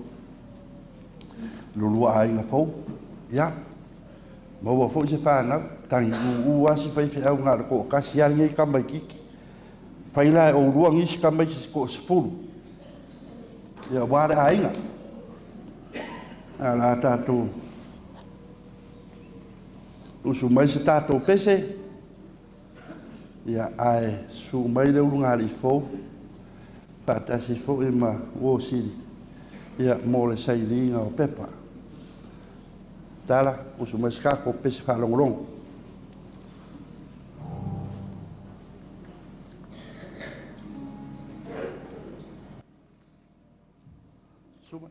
i lo lua aiga fou. Ia, maua foi se fanau, tagi uu lava si faifeau na o le toatasi lava lenei tamaitiiti. Fai la e oulua nisi tamaiti se toasefulu, ia aua le aiga. Ae o le a tatou usu mai se tatou pese, ia ae susu mai le ulugalii fou faatasi foi ma uo sili, ia mo le sailiga o pepa. Tala, usu mai se tatou pese faalogologo. Susu mai.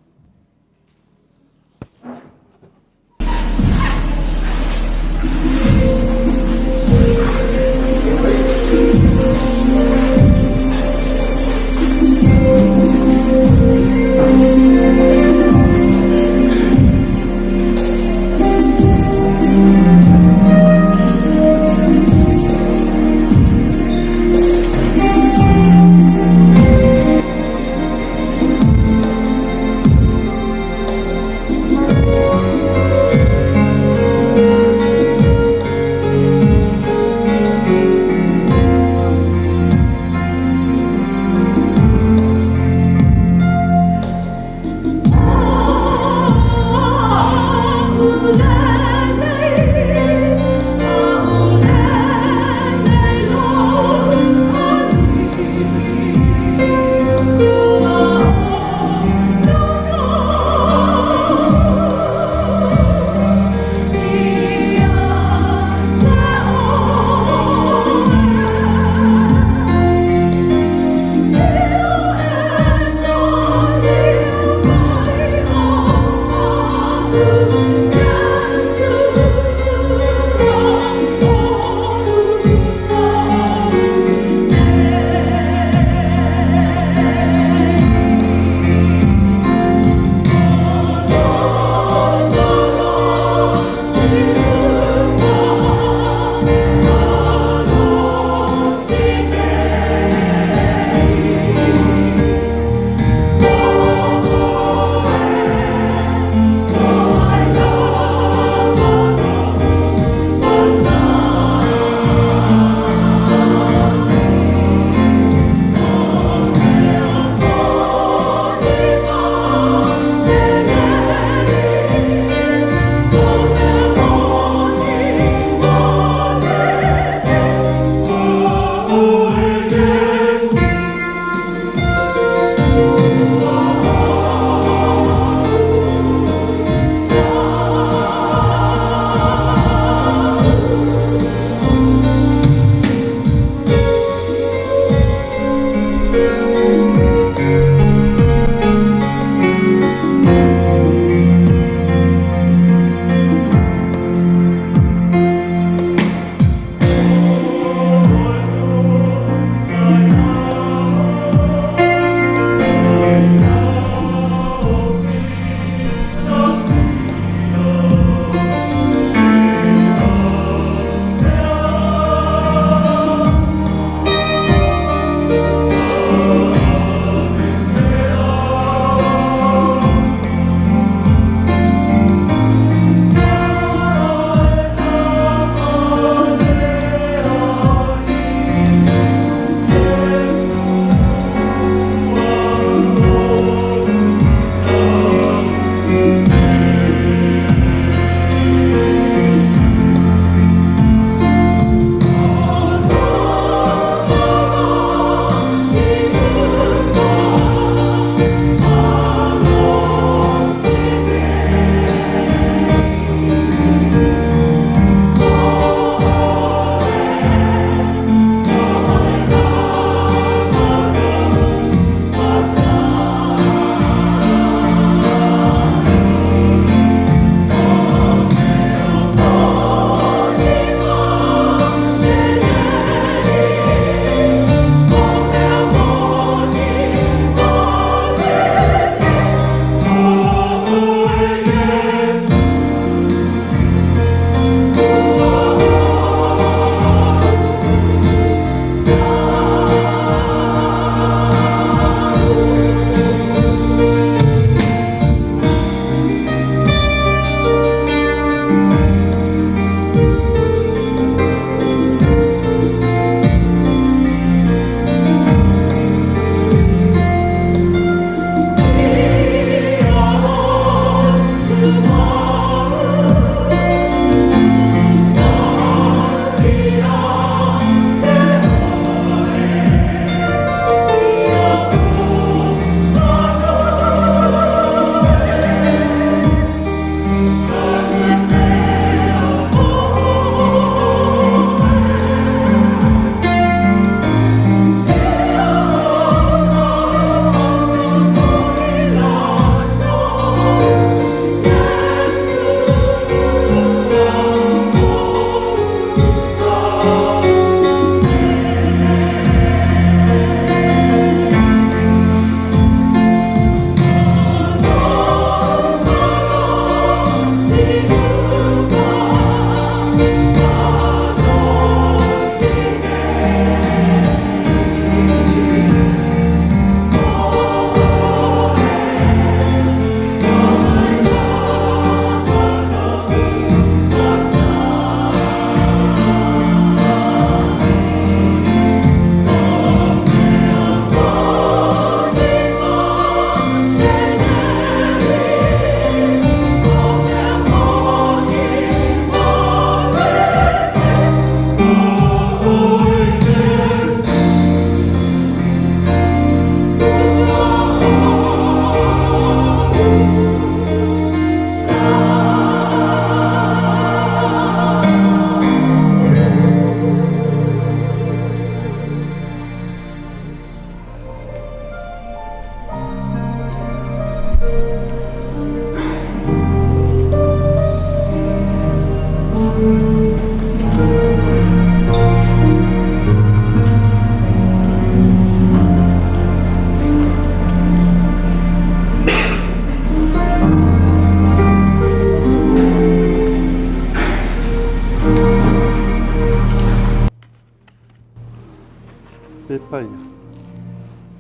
pepa ia,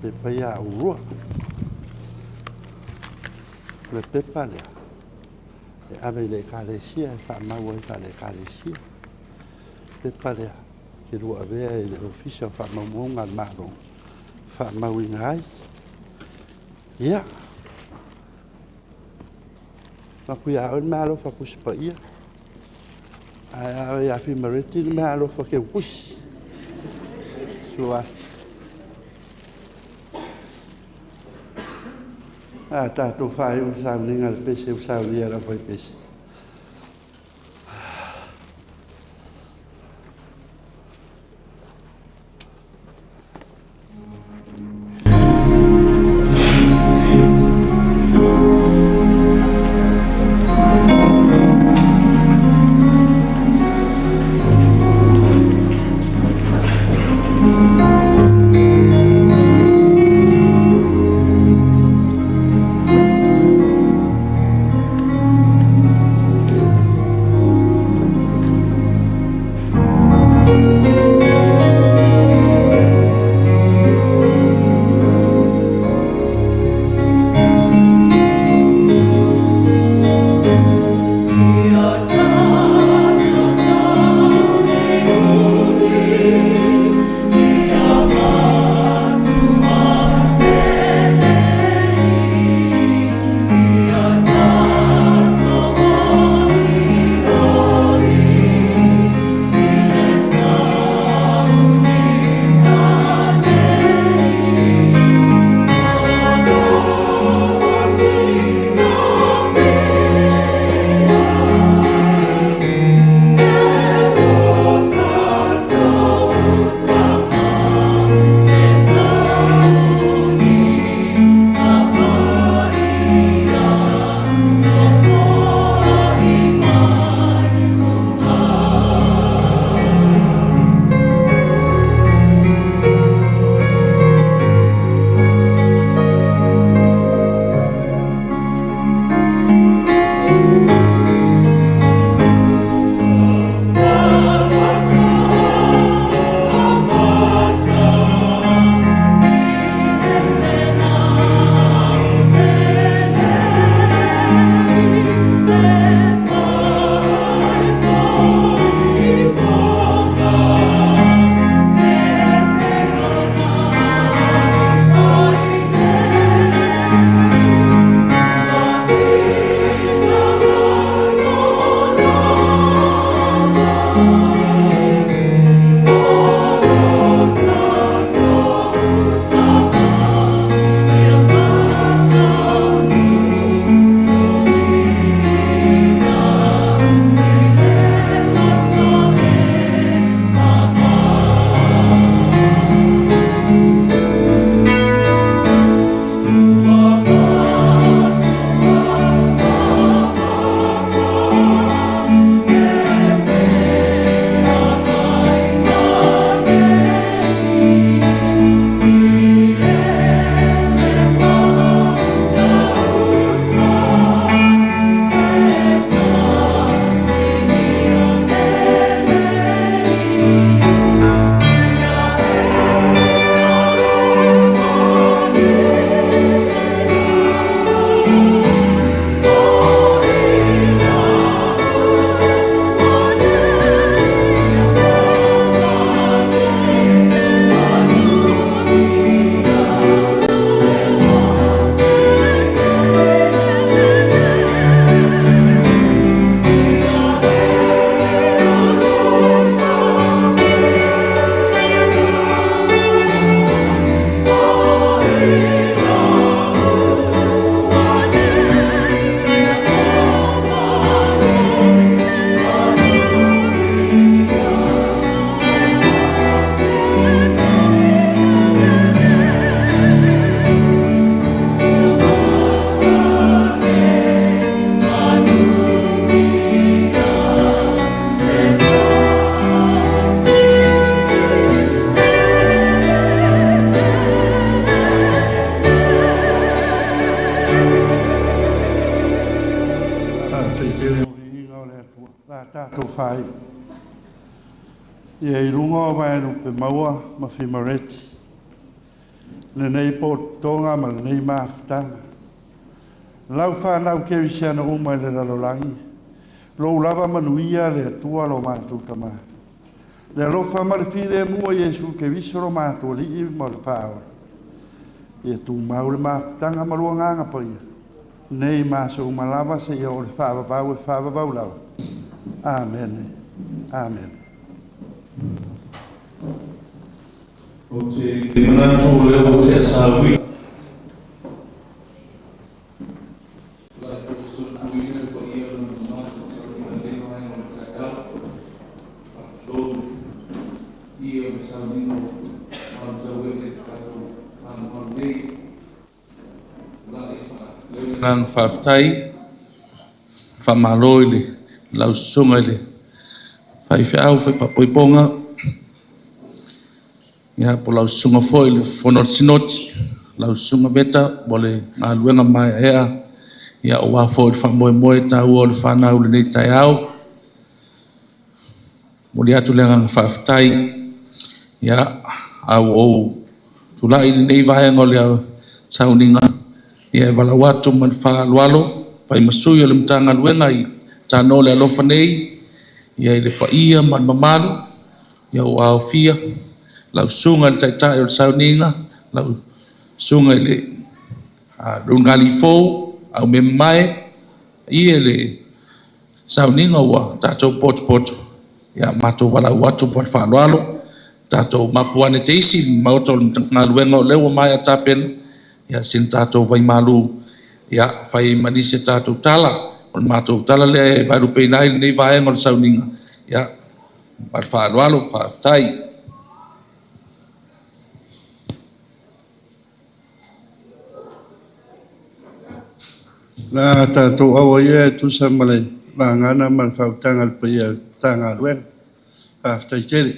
pepa ia aulua. O le pepa lea, e ave i le ekalesia e faamau ai faale-ekalesia. Pepa lea, e te lua avea i le Ofisa o Faamaumauga a le Malo, faamauina ai. Ia, avatu ia oe le meaalofa Tusi Paia, ae a oo ia Fimareti le meaalofa teutusi. Susu ae. A tatou faaiu le sauniga a le pese ua saunia e le aufaipese. Tatou faaiu. Ia i luga o vaelupe maua ma Fimareti. Lenei pototoga ma lenei mafutaga. Lau fanau kerisiano uma i le lalolagi, lou lava manuia le Atua lo matou Tama. Le alofa ma le filemu o Iesu Keriso lo matou Alii ma le Faaola. Ia tumau le mafutaga ma lua agaga paia, nei ma aso uma lava seia oo i le faavavau e faavavau lava. Amene. Amene. Ou te manatu o lea ua tea sauni. Tulai foi e soifua le paia ma le mamalu o sauniga i lenei vaega o le taeao. Faatulou le paia o le sauniga o Malutauele i le tatou manumanu nei. Tulai e faaleo le agaga faafetai, faamalo i le lau susuga i le faifeau fai faaipoipoga, ia po o lau susuga foi i le fofoga o le Sinoti, lau Susuga Veta mo le galuega maeaea aua foi le faamoemoe taua o le fanau i lenei taeao. E momoli atu le agaga faafetai. Ia, a ua ou tulai i lenei vaega o le sauniga, e valaau atu ma le faaaloalo e fai ma sui o le Matagaluega i Tanoa o le alofa nei i le paia ma le mamalu ua aofia lau Susuga i le Taitai o le sauniga, lau Susuga i le Ulugalii fou Aumea Mamae, le paia i le sauniga ua tatou potopoto, ia matou valaau atu ma le faaaloalo, tatou mapu ane te isi i le maota o le Matagaluega o lea ua maea tapena sina tatou vai malu e fai ai ma nisi a tatou tala. O le matou tala lea e vaelupeina ai lenei vaega o le sauniga. Ia, ma le faaaloalo. Faafetai. O le a tatou aua ia e tusa ma le vagana ma le faautaga a le paia o le Matagaluega. Faafetai tele.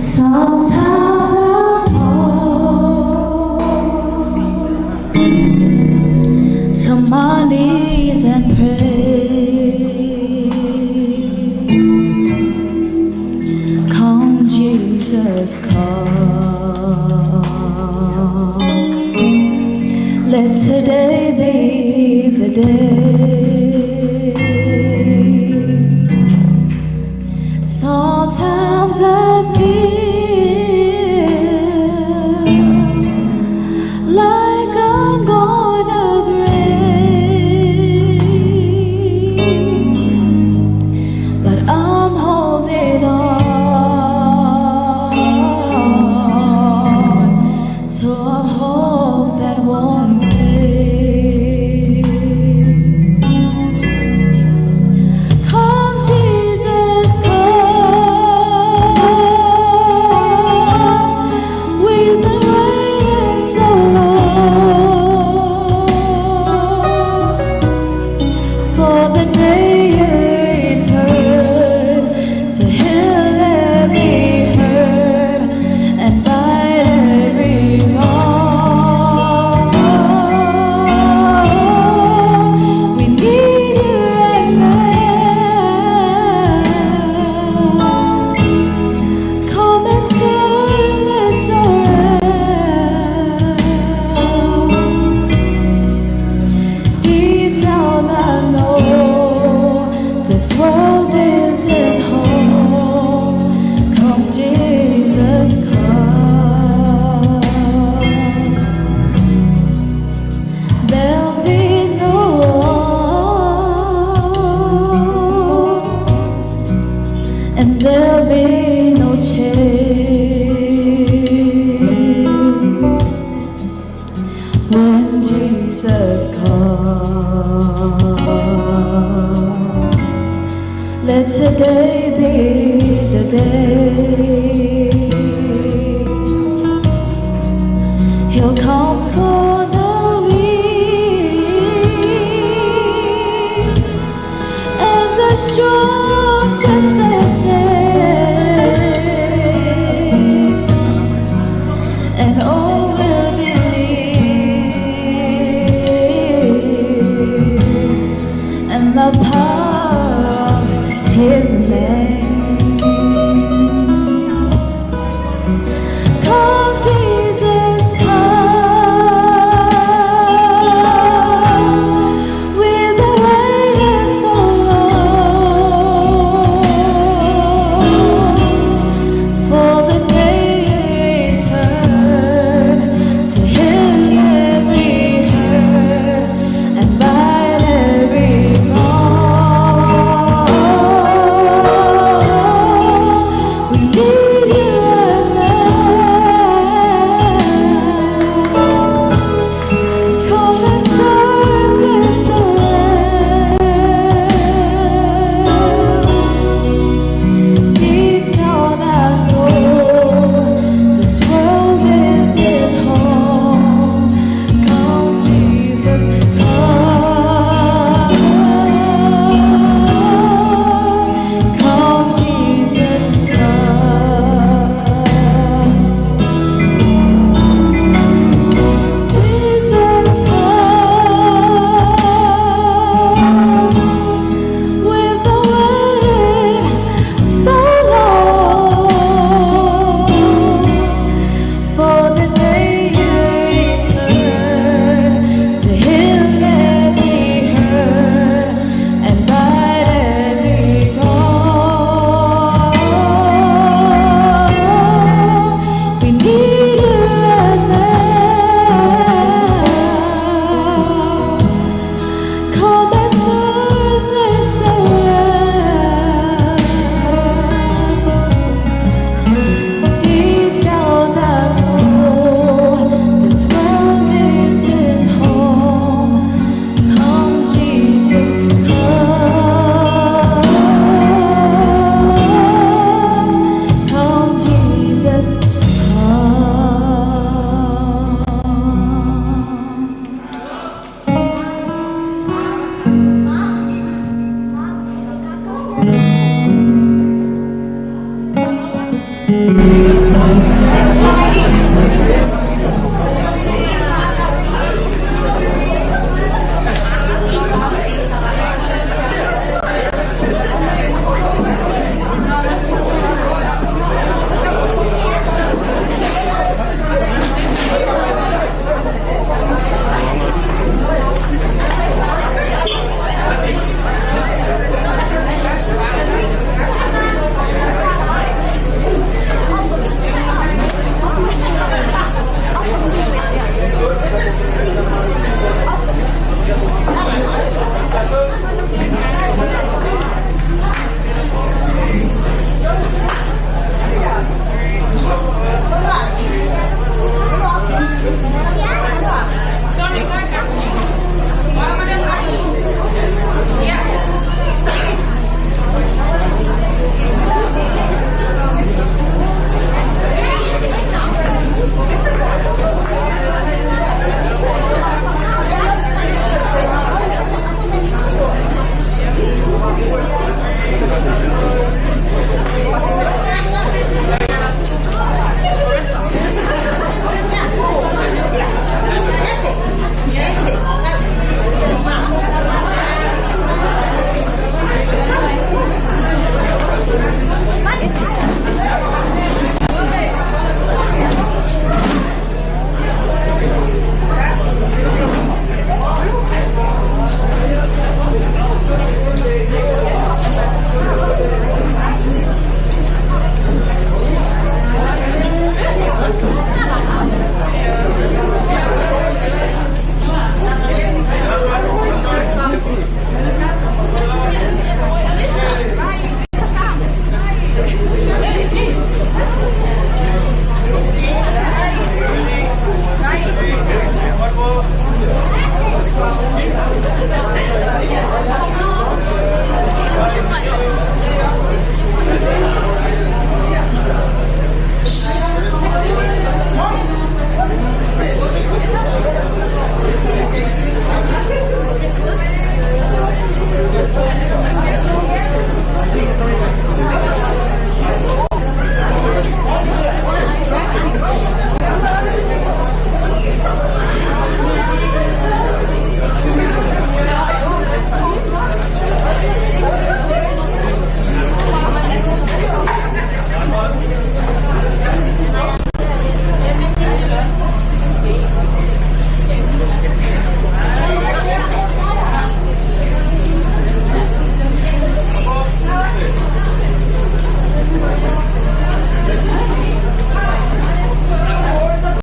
Sometimes I fall to my knees and pray. Come, Jesus, come. Let today be the day. Sometimes I feel like I'm gonna break, but I'm holding on to a hope that won't fade. Come, Jesus, come. We've been waiting so long for the day you return to heal every hurt and right every wrong. We need you right now. Come and turn this around. Deep down I know this world isn't home. Come, Jesus, come. There'll be Let today be the day. He'll come for the weak and the strong.